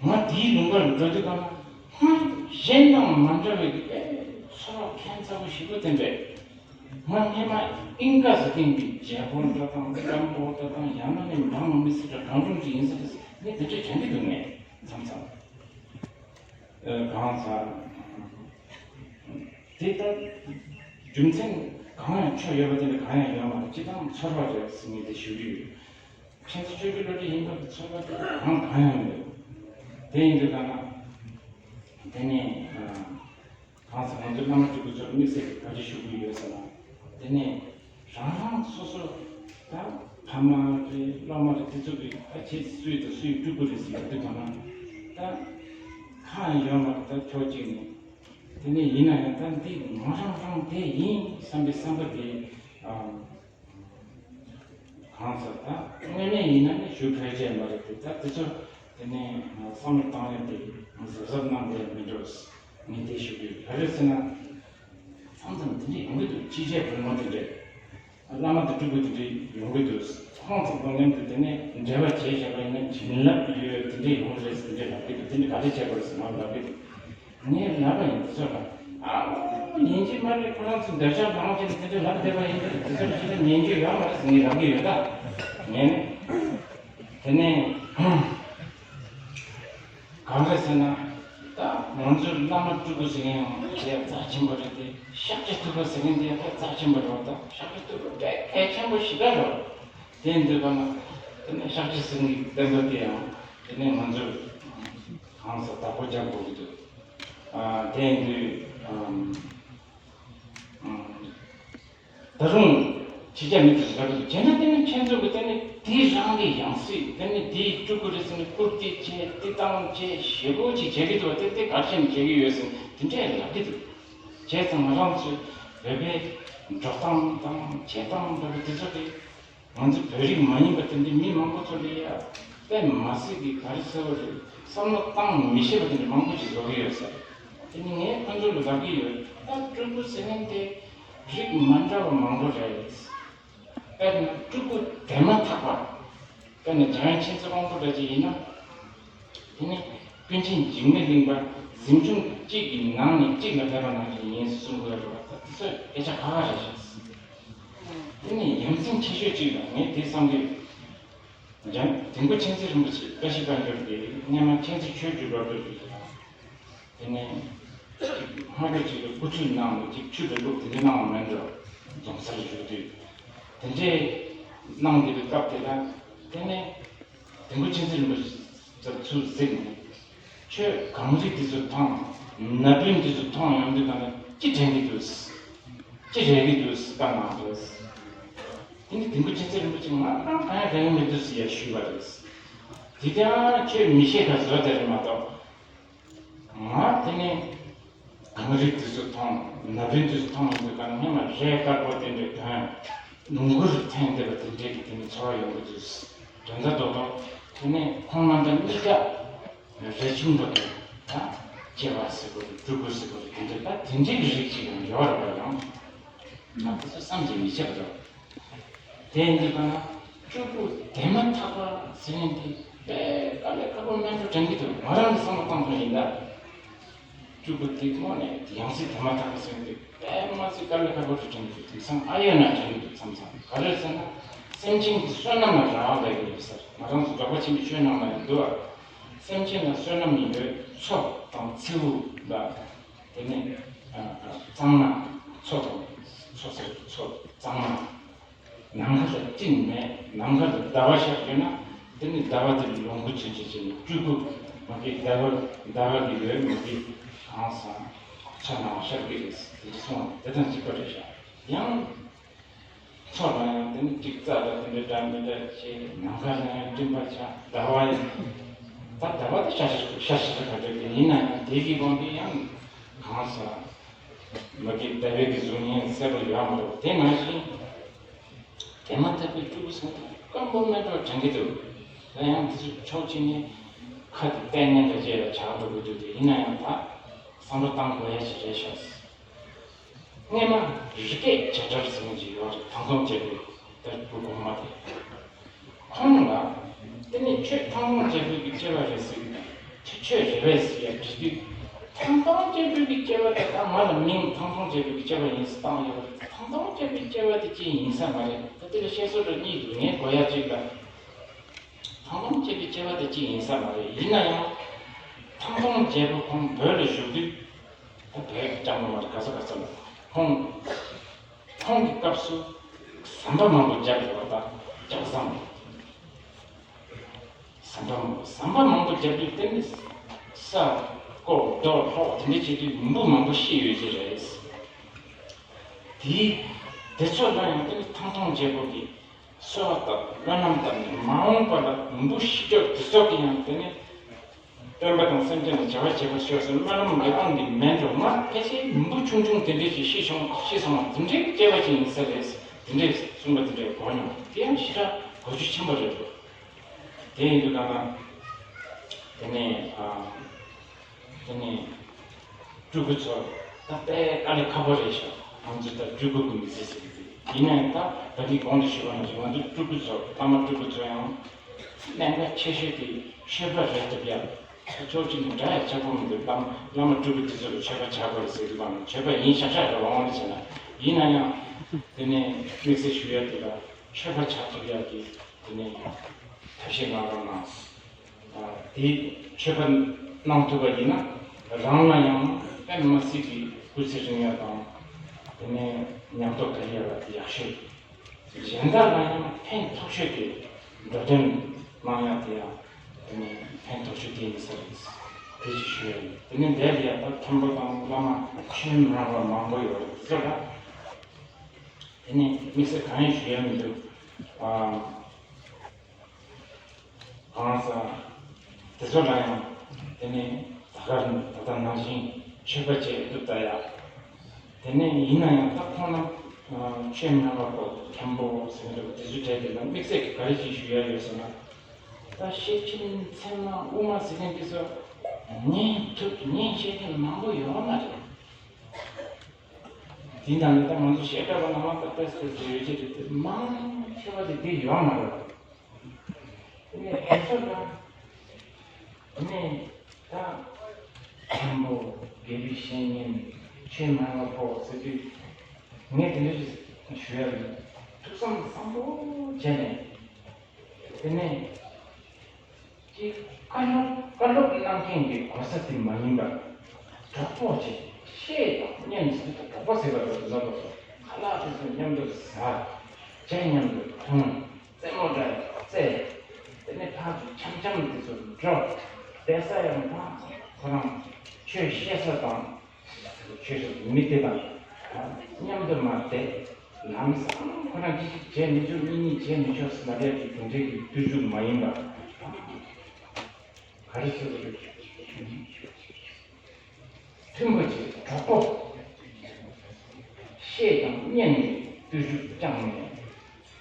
ལ་ང་དེའི་ལུང་པ་ལ་འགྲོ་དུས་ག་ན། ཧ། གཞན་དང་མ་འདྲ་བའི་གི་དཔེ་ཚོར་བ་ཁྱད་མཚར་པོ་ཞེ་པོ་དེ་འདྲས། ང་སྔས་མ་ཨིན་ཀ་ཟེར་མཁན་གྱི་རྒྱལ་པོ་འདྲ་དང་སྐམ་པོ་འདྲ་དང་ཡང་ན་ནི་འབངས་མི་སེར་འདྲ་གང་རུང་ཅིག་ཡིན་ས་རེད་ཟེར་ངས་དེ་འདྲས་དྲན་གྱི་འདུག་ངས་མཚམས་མཚམས། ཨ། གང་ཟེར། དེ་ལྟར་རྒྱུ་མཚན་གང་ཡང་ཆོས་ཡོད་པ་དེ་འདྲ་གང་ཡང་ཡོད་མ་རེད། སྤྱིར་བཏང་ཚོར་བ་རེད་ཟེར་ངས་དེ་ཞུ་གི་ཡོད། མཁྱེན་བརྩེ་ཆོས་ཀྱི་བློ་གྲོས་ཡིན་པ་གི་ཚོར་བ་དེ་གང་གང་ཡང་མེད། དེ་ཡིན་དུས་ག་ན། དེ་ནས་ཨ། གང་ཟེར། ང་ཚོའི་བླ་མ་སྤྲུལ་སྐུ་ཚོར་དམིགས་བསལ་གྱི་བཀའ་འདྲི་ཞུ་གི་ཡོད་ཟེར་ན། དེ་ནས་རང་རང་སོ་སོ་ད་ཕ་མ་རེད། སློབ་མ་རེད། དེ་ཚོ་གིས་ད་ཁྱེད་སུ་ཡིན་དང་སུ་ཡི་སྤྲུལ་སྐུ་རེད་ཟེར་ཡོང་དུས་ག་ན། ད་ཁ་ཡོད་མ་རེད། ད་ཕྱོགས་གཅིག་ནས། དེ་ནས་ཡིན་ན་ཡང་ད་འདི་ང་རང་རང་དེ་ཡིན་བསམ་པའི་བསམ་པ་དེ། ཨ། གང་ཟེར། ད་དངོས་གནས་ཡིན་ན་ནི་ཞུ་ཕོད་ཀྱི་མ་རེད་དེ། ད་དེ་ཚོ་དེ་ནས་བསམ་བློ་བཏང་ཡ་དེ་གཟབ་གཟབ་གནང་དགོས་མི་འགྲོ། ངས་དེ་ཞུ་རྒྱུ་ག་རེ་ཟེར་ན། མཚམས་མཚམས་དེ་འདྲས་ཡོང་གི་འདུག་སྤྱི་བྱེ་བུ་མོ་དེ་འདྲས། བླ་མ་དང་སྤྲུལ་སྐུ་དེ་འདྲས་ཡོང་གི་འདུག་ཁོང་ཚོ་དགོངས་ལན་དུ་དེ་ནས་འབྲེལ་བ་བྱས་བཞག་པ་ཡིན་ན་བྱིན་རླབས་ཡོད་དེ་འདྲས་ཡོང་གི་རེད་ཟེར་དེ་འདྲས་ལབ་ཀྱི་འདུག་དེ་འདྲས་ག་རེ་བྱས་པ་རེད་ཟེར་ང་ལབ་ཀྱི་འདུག་ངས་ལབ་པ་ཡིན། དེ་ཚོ་ལ་ཨ་ཉན་གྱི་མ་རེད། ཁོ་རང་ཚོ་འདོད་ཆགས་ལངས་བྱས་ནས་དེ་འདྲ་ལབ་བསྡད་པ་ཡིན་པས། དེ་ཚོ་ལ་ཞིག་ལ་ཉན་རྒྱུ་ཡོད་མ་རེད་ཟེར་ངས་ལབ་ཀྱི་ཡོད། ད་ངས་ནི་དེ་ནས་གང་རེད་ཟེར་ན། ད་ང་ཚོའི་བླ་མ་སྤྲུལ་སྐུ་ཟེར་མཁན་ཡང་དེ་རྩ་ཆེན་པོ་རེད་དེ། ཤཱཀྱ་ཐུབ་པ་ཟེར་མཁན་དེ་ཡང་དེ་རྩ་ཆེན་པོ་རེད་པ། ད་ཤཱཀྱ་ཐུབ་པ་དཔེ་གལ་ཆེན་པོ་ཞེ་དྲག་རེད་པ། དེ་འདོད་པ་ན་དེ་ནས་ཤཱཀྱ་སེང་གེའི་བསྟན་པ་དེ་ཡང་དེ་ནས་ང་ཚོས་གང་ཟེར་བདག་པོ་རྒྱག་དགོས་ཀྱི་འདུག་ཨ། དེ་ཡིན་དུས། ཨམ། ཨམ། ད་རུང་ཕྱི་རྒྱལ་མི་དེ་ཚོ་ལབ་ཀྱི་འདུག་བྱས་ན་དེ་ནི་ཁྱེད་ཚོ་གི་དེ་ནི་དེའི་རང་གི་ཡང་སྲིད། དེ་ནི་དེའི་སྤྲུལ་སྐུ་རེད་ཟེར་ནས་བཀུར་སྟི་བྱས་བསྟི་སྟངས་བྱས་ཞེ་པོ་ཅིག་བྱེད་ཀྱི་འདུག་དེ་དེ་ག་རེ་བྱས་ནས་བྱེད་ཀྱི་ཡོད་ཟེར་དེ་འདྲས་ལབ་ཀྱི་འདུག་བྱས་ཙང་ང་རང་ཚོའི་བོད་པའི་འགྲོ་སྟངས་དང་བྱེད་སྟངས་འདྲ་པོ་དེ་ཚོ་དེ། ང་ཚོ་བོད་རིགས་མ་ཡིན་པ་དེ་འདྲའི་མི་མང་པོ་ཚོ་ལ་ཡ་དཔེ་མ་སྲིད་ཀྱི་ག་རེ་ཟེར་བ་རེད། བསམ་བློ་བཏང་མི་ཤེས་པ་དེ་འདྲ་མང་པོ་ཞིག་བཟོ་གི་ཡོད་ཟེར། དེ་ནི་ངས་ཁོ་ཚོ་ལ་ལབ་ཀྱི་ཡོད། ད་སྤྲུལ་སྐུ་ཟེར་མཁན་དེ་རིགས་མ་འདྲ་བ་མང་པོ་རེད། དཔེར་ན་སྤྲུལ་སྐུ་དེ་མ་ཐག་པ། དཔེར་ན་འཇམ་དབྱངས་མཁྱེན་བརྩེ་དབང་པོ་འདྲ་ཅིག་ཡིན་ན། དེ་ནི་ཀུན་མཁྱེན་འཇིགས་མེད་གླིང་པ་གཟིམ་ཆུང་གཅིག་གི་ནང་ནས་གཅིག་ལ་ཕེབས་པ་ནང་བཞིན་ཡིན་གསུང་གི་ཡོད་རེད་པ། ད་དེ་ཚོ་སྐད་ཆ་ཁ་ཁ་རེད་ཤག་དེ་ནས་ཡ་མཚན་ཆེ་ཤོས་གཅིག་ལ་ངས་དེ་བསམ་གྱི་ཡོད། འཇམ་དིལ་མགོ་མཁྱེན་བརྩེ་རིན་པོ་ཆེ་བཀྲ་ཤིས་དཔལ་འབྱོར་གྱིས་སྔས་མ་མཁྱེན་བརྩེ་ཆོས་ཀྱི་བློ་གྲོས་ཀྱི་དེ་ནས་སྔ་དྲོ་གཅིག་ལ་སྐུ་ཚུལ་གནང་ནས་ཅིག་ཆུ་འདྲ་བླུགས་དེ་འདྲ་གནང་བ་མིན་འགྲོ། རྫོང་སར་བཞུགས་དུས་དེ་འདྲས་གནང་བསྡད་པའི་སྐབས་དེ་ལ། དེ་ནས་དིལ་མགོ་མཁྱེན་བརྩེ་རིན་པོ་ཆེ་ཚུར་གཟིགས་ནས། ཁྱོད་གངས་རི་འདི་ཚོ་མཐོང་། ན་བུན་འདི་ཚོ་མཐོང་ཡོང་དུས་ག་ན་ཅི་དྲན་གྱི་འདུག་ཅི་རེག་གི་འདུག་བཀའ་གནང་རེད། དེ་ནི་དིལ་མགོ་མཁྱེན་བརྩེ་རིན་པོ་ཆེ་ང་རང་གང་ཡང་རེག་གི་མི་འདུག་ཟེར་ཡ་ཞུས་པ་རེད། དེ་ཀྱང་ཁྱོད་མི་ཤེས་ཁ་བཟོ་དེ་རེད་མ་གཏོགས། ང་དེ་ནས་གངས་རི་དེ་ཚོ་མཐོང་། ན་བུན་དེ་ཚོ་མཐོང་ཡོང་དུས་ག་ན་སྔོན་མ་རས་དཀར་པོ་དེ་འདྲའི་དོན་ལུང་གུར་འཐེན་བསྡད་པ་དེ་འདྲའི་གི་དེ་ནས་ཚོར་བ་ཡོང་གི་འདུག་དོན་དག་རྡོག་རྡོག་དེ་ནས་ཁོང་རྣམ་པ་གཉིས་ཀ་རས་ཆུང་འདྲ་པོ་ད་སྐྱེ་བ་ཟེར་དགོས་རེད། སྤྲུལ་སྐུ་ཟེར་དགོས་རེད། དེ་འདྲ་ད་དེ་འདྲའི་གི་རིགས་ཅིག་ཡང་ཡོད་རེད་པ། ཡང་ང་དེ་ཚོ་བསམ་གྱིས་མི་ཁྱབ་རེད། དེ་ཡིན་དུས་ག་ན་སྤྲུལ་སྐུ་དེ་མ་ཐག་པ་ཟེར་མཁན་དེ་དཔེ་དཀའ་ལས་ཁག་པོ་མིན་འགྲོ་དྲན་གྱི་འདུག་ང་རང་གི་བསམ་བློ་བཏང་ཐོག་ཡིན་ད། སྤྲུལ་སྐུ་དེ་དངོས་གནས་ཡང་སྲིད་དེ་མ་ཐག་པ་ཟེར་མཁན་དེ་དཔེ་མ་སྲིད་དཀའ་ལས་ཁག་པོ་རེད་དྲན་གྱི་འདུག་དེང་སང་ཨ་ཡོད་ན་དྲན་གྱི་འདུག་མཚམས་མཚམས། ག་རེ་ཟེར་ན་སེམས་ཅན་གྱི་བསོད་ནམས་ལ་རག་ལས་ཀྱི་ཡོད་ས་རེད། ང་རང་ཚོ་རྫོགས་པ་ཆེན་པོའི་ཆོས་ནང་ལ་ཡང་འདུག་ཨ། སེམས་ཅན་ལ་བསོད་ནམས་ཡོད། མཚོ་དང་མཚེའུ་ལ། དེ་ནས་ཨ་ཨ་གཙང་མ། མཚོ་དང་མཚོ་ཟེར་མཚོ་གཙང་མ། ནམ་མཁའ་ལ་སྤྲིན་མེད། ནམ་མཁའ་ལ་ཟླ་བ་ཤར་ཡོད་ན་དེ་ནི་ཟླ་བ་དེ་ལ་ལོངས་སྐུ་ཆེན་ཆེན་བྱས་ནས་སྤྲུལ་སྐུ་ མ་གི་ཟླ་བ་ཟླ་བ་གི་ཡོད་མ་གི་གང་སང་ཆ་ནང་ཤར་གི་རེད་དེ་སོང་དེ་དང་གཅིག་པ་རེད་ཤག་ཡང་། ཚོགས་ལ་ཡང་དེ་ནི་ཅིག་རྩ་ལ་དེ་འདྲ་འདྲ་མི་འདྲ་བྱས་ནམ་མཁའ་ལ་ཡང་སྤྲིན་པ་ཆགས་ཟླ་བ་ཡང་ད་ཟླ་བ་དེ་ཤ་ཤ་ཤ་ཤ་ཤ་ག་འདྲ་གི་ཡིན་ན་ཡང་དེ་གི་དབང་གིས་ཡང་གང་ཟག་མ་གི་ཟླ་བའི་གི་གཟུགས་བརྙན་གསལ་པོ་ཡོད་མ་རེད། དེ་ནང་བཞིན་དེ་མ་ཐག་པའི་སྤྲུལ་སྐུ་ཟེར་ན་སྐམ་པོ་མེ་འགྲོ་དྲན་གི་འདུག་ད་ཡང་དེ་ཚོ་ཕྱོགས་གཅིག་ནས་ཁ་དེ་ལྟས་ངན་འདྲ་ཅིག་ལ་ཆགས་འགྲོ་གི་འདུག་དེ་ཡིན་ན་ཡང་ད་བསམ་བློ་བཏང་དགོས་ཡ་ཅིག་རེད་ཤག་སྔས་མ་རི་སྐེད་བྱེ་བྲག་ཟེར་མཁན་ཅིག་ཡོད་རེད། ཐང་སྟོང་བྱེད་པའི་ལྟ་བུ་གོང་མ་དེ། ཁོང་ལ་དེ་ནི་ཁྱོད་ཐང་སྟོང་བྱེད་པའི་གི་སྐྱེ་བ་རེད་ཟེར་གི་དེ་ཁྱོད་རེད་པས་ཟེར་ཡ་དྲི་དུས། ཐང་སྟོང་བྱེད་པའི་གི་སྐྱེ་བ་དེ་ད་ང་ལ་མིང་ཐང་སྟོང་བྱེད་པའི་གི་སྐྱེ་བ་ཡིན་ཟེར་བཏང་ཡོད་རེད། ཐང་སྟོང་བྱེད་པའི་སྐྱེ་བ་དེ་ཅི་ཡིན་ས་མ་རེད། ད་དེ་ལ་བཤད་སྲོལ་རེ་གཉིས་འདུག་ངས་གོ་ཡ་གཅིག་ལ། ཐང་སྟོང་བྱེད་པའི་སྐྱེ་བ་དེ་ཅི་ཡིན་ས་མ་རེད། ཡིན་ན་ཡང་ཐང་སྟོང་བྱེད་པ་ཁོང་བོད་ལ་བཞུགས་དུས། ད་བོད་ཀྱི་ལྕམ་ལོ་མ་རེད་ག་ས་ག་ས་ལ་ཁོང་ཁོང་གི་སྐབས་སུ་ཟམ་པ་མང་པོ་བརྒྱབ་ཡོད་པ་དང་ལྕགས་ཟམ། ཟམ་པ་མང་པོ་ཟམ་པ་མང་པོ་བརྒྱབ་དུས་དེ་ནི་ས་རྐོ་རྡོ་སློག་དེ་འདྲ་བྱེད་དུས་འབུ་མང་པོ་ཤི་ཡོད་ཀྱི་རེད། དེའི་དེ་ཚོ་ལ་ཡང་དེ་ནི་ཐང་སྟོང་རྒྱལ་པོ་གིས་གསོལ་བ་བཏབ་སྨོན་ལམ་བཏབ་ནས་མ་འོངས་པ་ལ་འབུ་ཤི་ཕྱོགས་དེ་ཚོ་གི་ཡང་དེ་ནི། སྟོན་པ་དང་སེམས་ཅན་ལ་བྱ་བ་བྱེད་པར་ཤོག་ཟེར་སྨོན་ལམ་འདེབས་སྟངས་འདི་མིན་འགྲོ། མ་ཕལ་ཆེར་འབུ་ཆུང་ཆུང་དེ་འདྲས་ཀྱིས་ཤི་སོང་ཤི་སོང་བ་དེ་འདྲའི་སྐྱེ་བ་ཅིག་ཡིན་ས་རེད། དེ་འདྲས་གསུངས་པ་དེ་འདྲས་གོ་མྱོང་། དེ་ཡང་ཞེ་དྲག་གོ་རྒྱུ་ཆེན་པོ་རེད་འགྲོ། དེ་ཡིན་དུས་གང་ལ་དེ་ནས་ཨ་དེ་ནས་སྤྲུལ་སྐུ་ཚོར་ད་དཔེ་དཀའ་ལས་ཁག་པོ་རེད་ཤག་ང་ཚོ་ད་སྤྲུལ་སྐུ་དགོས་མི་སྲིད་ཟེར་གི་འདུག་ཡིན་ནའང་ད་ད་གིན་གོང་དུ་ཞུས་པ་ནང་བཞིན་ང་ཚོ་སྤྲུལ་སྐུ་ཚོ་བླ་མ་སྤྲུལ་སྐུ་ཚོ་ཡང་གནད་འགག་ཆེ་ཤོས་དེ་ཆོས་པ་རེད་འདུག་ཡ། ཕྱོགས་གཅིག་ནས་འདྲ་ཡ་ཆགས་པོ་མི་འདུག་བླ་མ་བླ་མ་སྤྲུལ་སྐུ་དེ་ཚོ་ལ་ཆོས་པ་ཆགས་དགོས་རེད་ཟེར་གི་བ་ནི་ཆོས་པ་ཡིན་ཤག་ཤག་རེད་བ། འོང་ནི་བྱས་ན་ཡིན་ན་ཡང་དེ་ནས་དམིགས་བསལ་ཞུ་ཡ་དེ་ལ་ཆོས་པ་ཆགས་ཐུབ་ཡ་གི་དེ་ནས་ཐབས་ཤེས་གནང་རོགས་གནང་། དེའི་ཆོས་པ་གནང་ཐུབ་པ་ཡིན་ན་རང་ལ་ཡང་དཔེ་མི་སྲིད་ཀྱི་སྐུ་ཚེ་རིང་ཡ་དང་དེ་ནས་ཉམས་རྟོགས་དར་ཡ་ལ་ཡག་ཤོས། གཞན་དག་ལ་ཡང་ཕན་ཐོགས་ཤོས་དེ་འགྲོ་དོན་གནང་ཡ་དེ་ཡང་དེ་ནས་ཕན་ཐོགས་ཤོས་དེ་ཡིན་ས་རེད། དེ་ཅིག་ཞུ་ཡ་ཡིན། དེ་ནས་འདས་ལ་ཡ་ད་མཁན་པོ་དང་བླ་མ་ཆོས་མི་རང་བ་མང་པོ་ཡོད་རེད་དེ་ཚོ་ལ་དེ་ནས་དམིགས་བསལ་གང་ཡང་ཞུ་ཡ་མི་འདུག་ཨ། གང་ཟག་དེ་ཚོ་ལ་ཡང་དེ་ནས་ད་ག་ད་ལྟ་ནང་བཞིན་མཆོད་པ་བྱས་འདུག་ད་ཡ། དེ་ནས་ཡིན་ན་ཡང་ད་ཁོང་རྣམས་ཆོས་སྨྲ་བ་པོ་མཁན་པོ་ཟེར་འདུག་དེ་ཚོའི་གྲས་དེ་ལ་དམིགས་བསལ་གྱི་ག་རེ་ཅིག་ཞུ་ཡ་ཡོད་ཟེར་ན། ད་ཤེར་ཕྱིན་ཚད་མ་དབུ་མ་ཟེར་མཁན་དེ་ཚོ་ཉན་ཐུབ་ཉན་ཤེས་མཁན་མང་པོ་ཡོད་མ་རེད། དེའི་ནང་ནས་ད་ང་ཚོ་བཤད་གྲྭ་པ་ནང་ལ་ད་ལྟ་སྐབས་སུ་ཡོད་ཀྱི་རེད་དེ་མང་ཆེ་བ་དེ་དེ་ཡོད་མ་རེད། དེ་ནས་ཨེ་ཚོ་ལ་དེ་ནས་ད་མཁན་པོ་དགེ་བའི་བཤེས་གཉེན་ཆོས་སྨྲ་བ་པོ་ཟེར་དུས་ངས་དེ་འདྲ་ཞིག་ཞུ་ཡ་རེད། ཐུགས་བསམ་བཟང་པོ་བྱས་ནས་དེ་ནས། ཀྱི་བཀའ་སློབ་བཀའ་སློབ་གནང་མཁན་གྱི་གོ་ས་དེ་མ་ཡིན་པར་གྲོགས་པོ་ཆེ་བཤད་དང་སྙན་ཟེར་དུས་གྲོགས་པོ་ཟེར་བ་རེད་ལབ་པ་སོ། ཁ་ལག་དེ་ཚོ་མཉམ་དུ་ཟ། ཇ་མཉམ་དུ་འཐུང་། རྩེད་མོ་འདྲ་རྩེ། དེ་ནས་ཕར་ཚུར་འཆམ་འཆམ་དེ་ཚོ་འགྲོ། བསྡད་ས་ཡང་ཕར་ཁོ་རང་ཆོས་བཤད་ས་དང་། ཆོས་སུ་མི་དེ་དང་མཉམ་དུ་མ་བསྡད། ལམ་སང་ཁོ་རང་གཅིག་གཅིག་བྱས་མི་ཆོག་གཉིས་གཉིས་བྱས་མི་ཆོག་ཟེར་ལབ་ཡ་གི་དེ་འདྲའི་གི་བརྟུལ་ཞུགས་མ་ཡིན་པ། ག་རེ་ཟེར་དགོས་རེད། མཐུན་པོ་བྱེད་གྲོགས་པོ། བཤད་དང་སྙན་ནས་བརྟུལ་ཞུགས་བཅངས་ནས།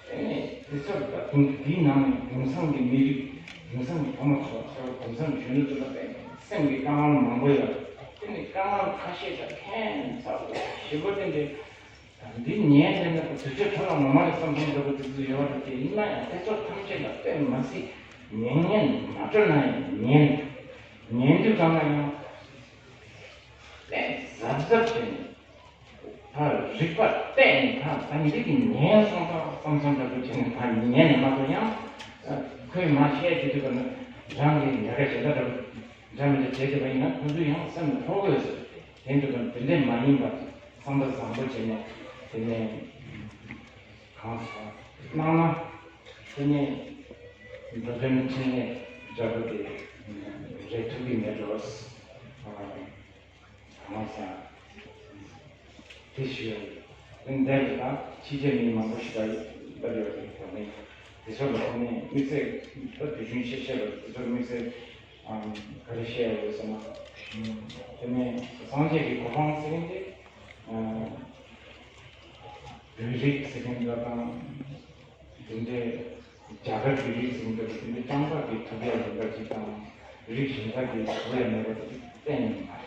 དེ་ནས་དེ་ཚོར་ད་དུང་དེའི་ནང་ནས་དེང་སང་གི་མི་རིགས་དེང་སང་གི་ཕོ་མོ་ཚོ་ཚོ་དེང་སང་གི་གཞོན་ནུ་ཚོ་ལ་དཔེ་སེམས་ཀྱི་དཀའ་ངལ་མང་པོ་ཡོད། དེ་ནི་དཀའ་ངལ་ཁ་ཤས་ཀྱང་ཁྱད་མཚར་པོ་ཞེ་པོ་དེ་འདྲའི་འདི་ཉན་ལེན་ན་དུས་ཚོད་ཐོག་ལ་ངོ་མ་རེད་བསམ་བསམ་འདྲ་པོ་དེ་ཚོ་ཡོད་རེད་དེ། ཡིན་ན་ཡང་དེ་ཚོ་ཐམས་ཅད་ལ་དཔེ་མ་སྲིད་ཉན་ཉན་མ་སྤྲོ་ན་ཡང་ཉན། ཉན་དུས་གང་ལ་ཡང་དཔེ་གཟབ་གཟབ་བྱས་ནས། ད་རིག་པ་གཏད་ནས་ད་ད་འདི་གི་ཉན་སོང་ད་བསམ་བསམ་འདྲ་པོ་བྱས་ནས་ད་ཉན་ནས་མ་གཏོགས་ཡང་ཁོས་མ་བཤད་དེ་དུས་ག་ན་རང་གི་ཉེས་ཁ་ཞེ་དྲག་འདྲ་པོ་འདྲ་མི་འདྲ་བྱས་བསྡད་པ་ཡིན་ན་ཁོ་ཚོས་ཡང་སེམས་ལ་ཕོག་དགོས་ཟེར། དེ་འདྲ་པོ་དེ་འདྲས་མ་ཡིན་པར་བསམ་པ་བཟང་པོ་བྱས་ནས་དེ་ནས་གང་ཟག་གནང་ན་དེ་ནས་འགྲོ་དོན་འཕྲིན་ལས་འདྲ་པོ་དེ་ རེད། ཐུག་གི་མེད་འགྲོ། ཨ། གང་ཟག་དེ་ཞུ་ཡ་ཡིན། འདི་འདྲ་ད་ཕྱི་རྒྱལ་མི་མང་པོ་ཞིག་ལ་ལབ་ཡོད་རེད། དེ་ནས་དེ་ཚོ་ལ་དེ་ནས་དམིགས་བསལ་ད་དུས་རྒྱུན་བཤད་བཤད་པ་དེ་ཚོ་དམིགས་བསལ་ཨམ་ག་རེ་བཤད་ཡ་ཡོད་ཟེར་ན། དེ་ནས་སངས་རྒྱས་ཀྱི་གོ་འཕང་ཟེར་མཁན་དེ་ཨ་བོད་རིགས་ཟེར་མཁན་འདྲ་དང་། དེ་འདྲའི་རྒྱ་གར་གྱི་རིགས་ཟེར་མཁན་འདྲ་དེ་འདྲའི་རྐྱང་པ་གི་ཐོབ་ཡ་ཡིན་པ་ཅིག་དང་། རིགས་གཞན་དག་གི་ཐོབ་ཡ་མེད་པ་དེ་གཏན་ནས་མ་རེད།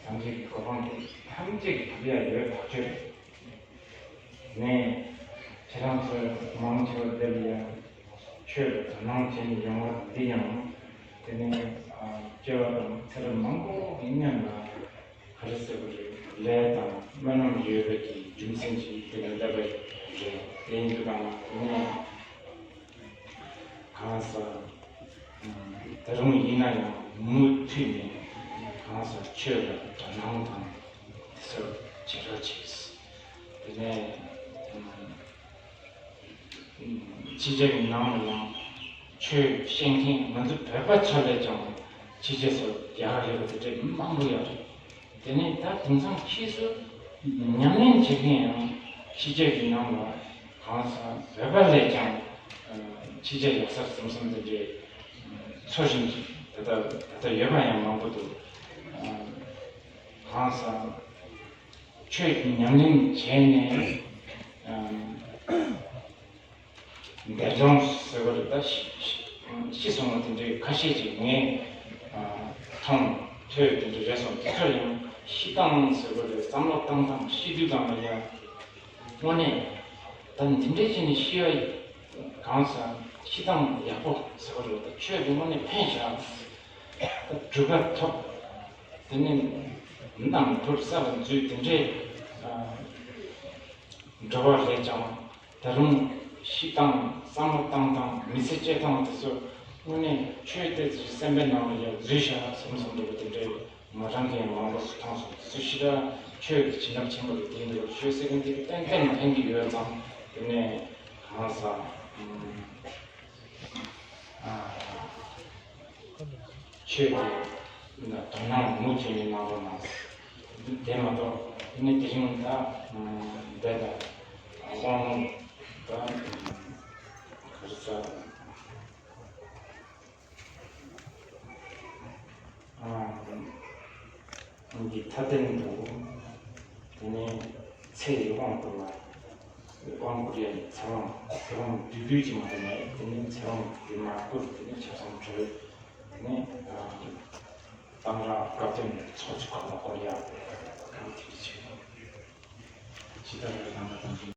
སངས་རྒྱས་ཀྱི་གོ་འཕང་དེ་ཐམས་ཅད་ཀྱི་ཐོབ་ཡ་ཡོད་ཐག་ཆོད་རེད། ནས་ཁྱེད་རང་ཚོ་མང་ཆེ་བ་འདིར་ཡང་ཆོས་ལ་དོ་སྣང་བྱས་ནས་ཡོང་བ་འདི་ཡང་། དེ་ནས་ཨ་སྐྱེ་བ་དང་ཚེ་རབས་མང་པོ་གི་སྔོན་ལ་ག་རེ་ཟེར་དགོས་རེད། ལས་དང་སྨོན་ལམ་ཡོད་པའི་གི་རྒྱུ་མཚན་གྱིས་དེ་ལ་བསླབ་པ་རེད། དེ་ཡིན་དུས་གང་ལ་དེ་ནས་གང་ཟག་ད་རུང་ཡིན་ན་ཡང་མུ་མཐུད་ནས་གང་ཟག་ཆོས་ལ་དོ་སྣང་དང་དེ་ཚོ་བྱེད་རོགས་བྱེད། དེ་ནས་ཕྱི་རྒྱལ་གྱི་ནང་ལ་ཡང་ཆོས་བཤད་མཁན་ང་ཚོ་བོད་པ་ཚོ་ལས་ཀྱང་ཕྱི་རྒྱལ་སོགས་ཡག་ཡོད་པ་དེ་འདྲ་མང་པོ་ཡོད་རེད། དེ་ནས་ད་དེང་སང་ཕྱིས་སུ་ཉམས་ལེན་བྱེད་མཁན་ཡང་ཕྱི་རྒྱལ་གྱི་ནང་ལ་གང་ཟག་བོད་པ་ལས་ཀྱང་ཕྱི་རྒྱལ་ཡག་ས་བསམ་བསམ་དེ་འདྲའི་ཚོར་བཞིན་ད་ལྟ་ད་ལྟ་ཡོད་པ་ཡང་མང་པོ་འདུག་གང་ཟག་ཆོས་ཀྱི་ཉམས་ལེན་བྱས་ནས་ཨམ་འདས་གྲོངས་ཟེར་བ་རེད། ད་ཤི་ཤི་ཤི་སོང་བ་དེ་འདྲའི་ཁ་ཤས་ཅིག་ངས་ཨ་མཐོང་ཐོས་དེ་འདྲ་རེད་སོང་། དེ་ཚོ་ཡང་ཤི་སྟངས་ཟེར་བ་རེད། བསམ་བློ་བཏང་སྟངས་ཤི་དུས་གང་ལ་ཡང་དངོས་གནས་ད་འདི་འདྲའི་བྱས་ནས་ཤི་བ་གང་ཟག་ཤི་སྟངས་ཡག་པོ་ཟེར་བ་རེད། ད་ཆོས་དེ་དངོས་གནས་ཕན་བཞག་ད་གྲུབ་པ་ཐོབ། དེ་ནས་ནང་ཐུར་ས་ལ་འཛུལ་དེ་འདྲའི་ཨ་འགྲོ་བ་རེད་ཀྱང་། ད་རུང་ཤི་སྟངས་བསམ་བློ་བཏང་སྟངས་མི་ཚེ་སྐྱེལ་སྟངས་དེ་ཚོ་དངོས་གནས་ཆོས་དེ་ཚོའི་སེམས་པའི་ནང་ལ་ཡང་འཛུལ་བཞག་བསམ་བསམ་འདྲ་བོ་དེ་འདྲའི་ང་རང་གིས་མང་པོ་ཞིག་མཐོང་སོང་། དེ་ཚོ་ཞེ་དྲག་ཆོས་ཀྱི་བྱིན་རླབས་ཆེན་པོ་རེད། དེ་འདྲ་བོ་ཆོས་ཟེར་མཁན་དེ་ཏན་ཏན་ཕན་གྱི་ཡོད་ཙང་། དེ་ནས་གང་ཟག་ཨ། ཆོས་ཀྱི་དོ་སྣང་མུ་མཐུད་ནས་གནང་རོགས་གནང་། དེ་མ་གཏོགས་དེ་ནས་དེ་རིང་ད་འདི་ལ་དབང་ལུང་ད་ག་རེ་ཟ། ཨ་འདི་མཐའ་རྟེན་དུ། དེ་ནས་ཚེ་ཡི་དབང་བསྐུར་བ། དབང་བསྐུར་ཡ་ནི་ཚེ་དབང་། ཚེ་དབང་བསྡུས་བསྡུས་ཀྱི་མ་དེ་ནས་དེ་ནས་ཚེ་དབང་བསྡུས་མ་བསྐུར། དེ་ནས་ཆབ་གསང་གྲོལ། དེ་ནས་ཨ་གཏང་རག་སྐབས་དོན་ཚོགས་ཀྱི་འཁོར་ལོ་བསྐོར་ཡ། དེ་འདྲ་བྱེད། ཇི་ལྟར་རང་ལ་དང་བཞིན།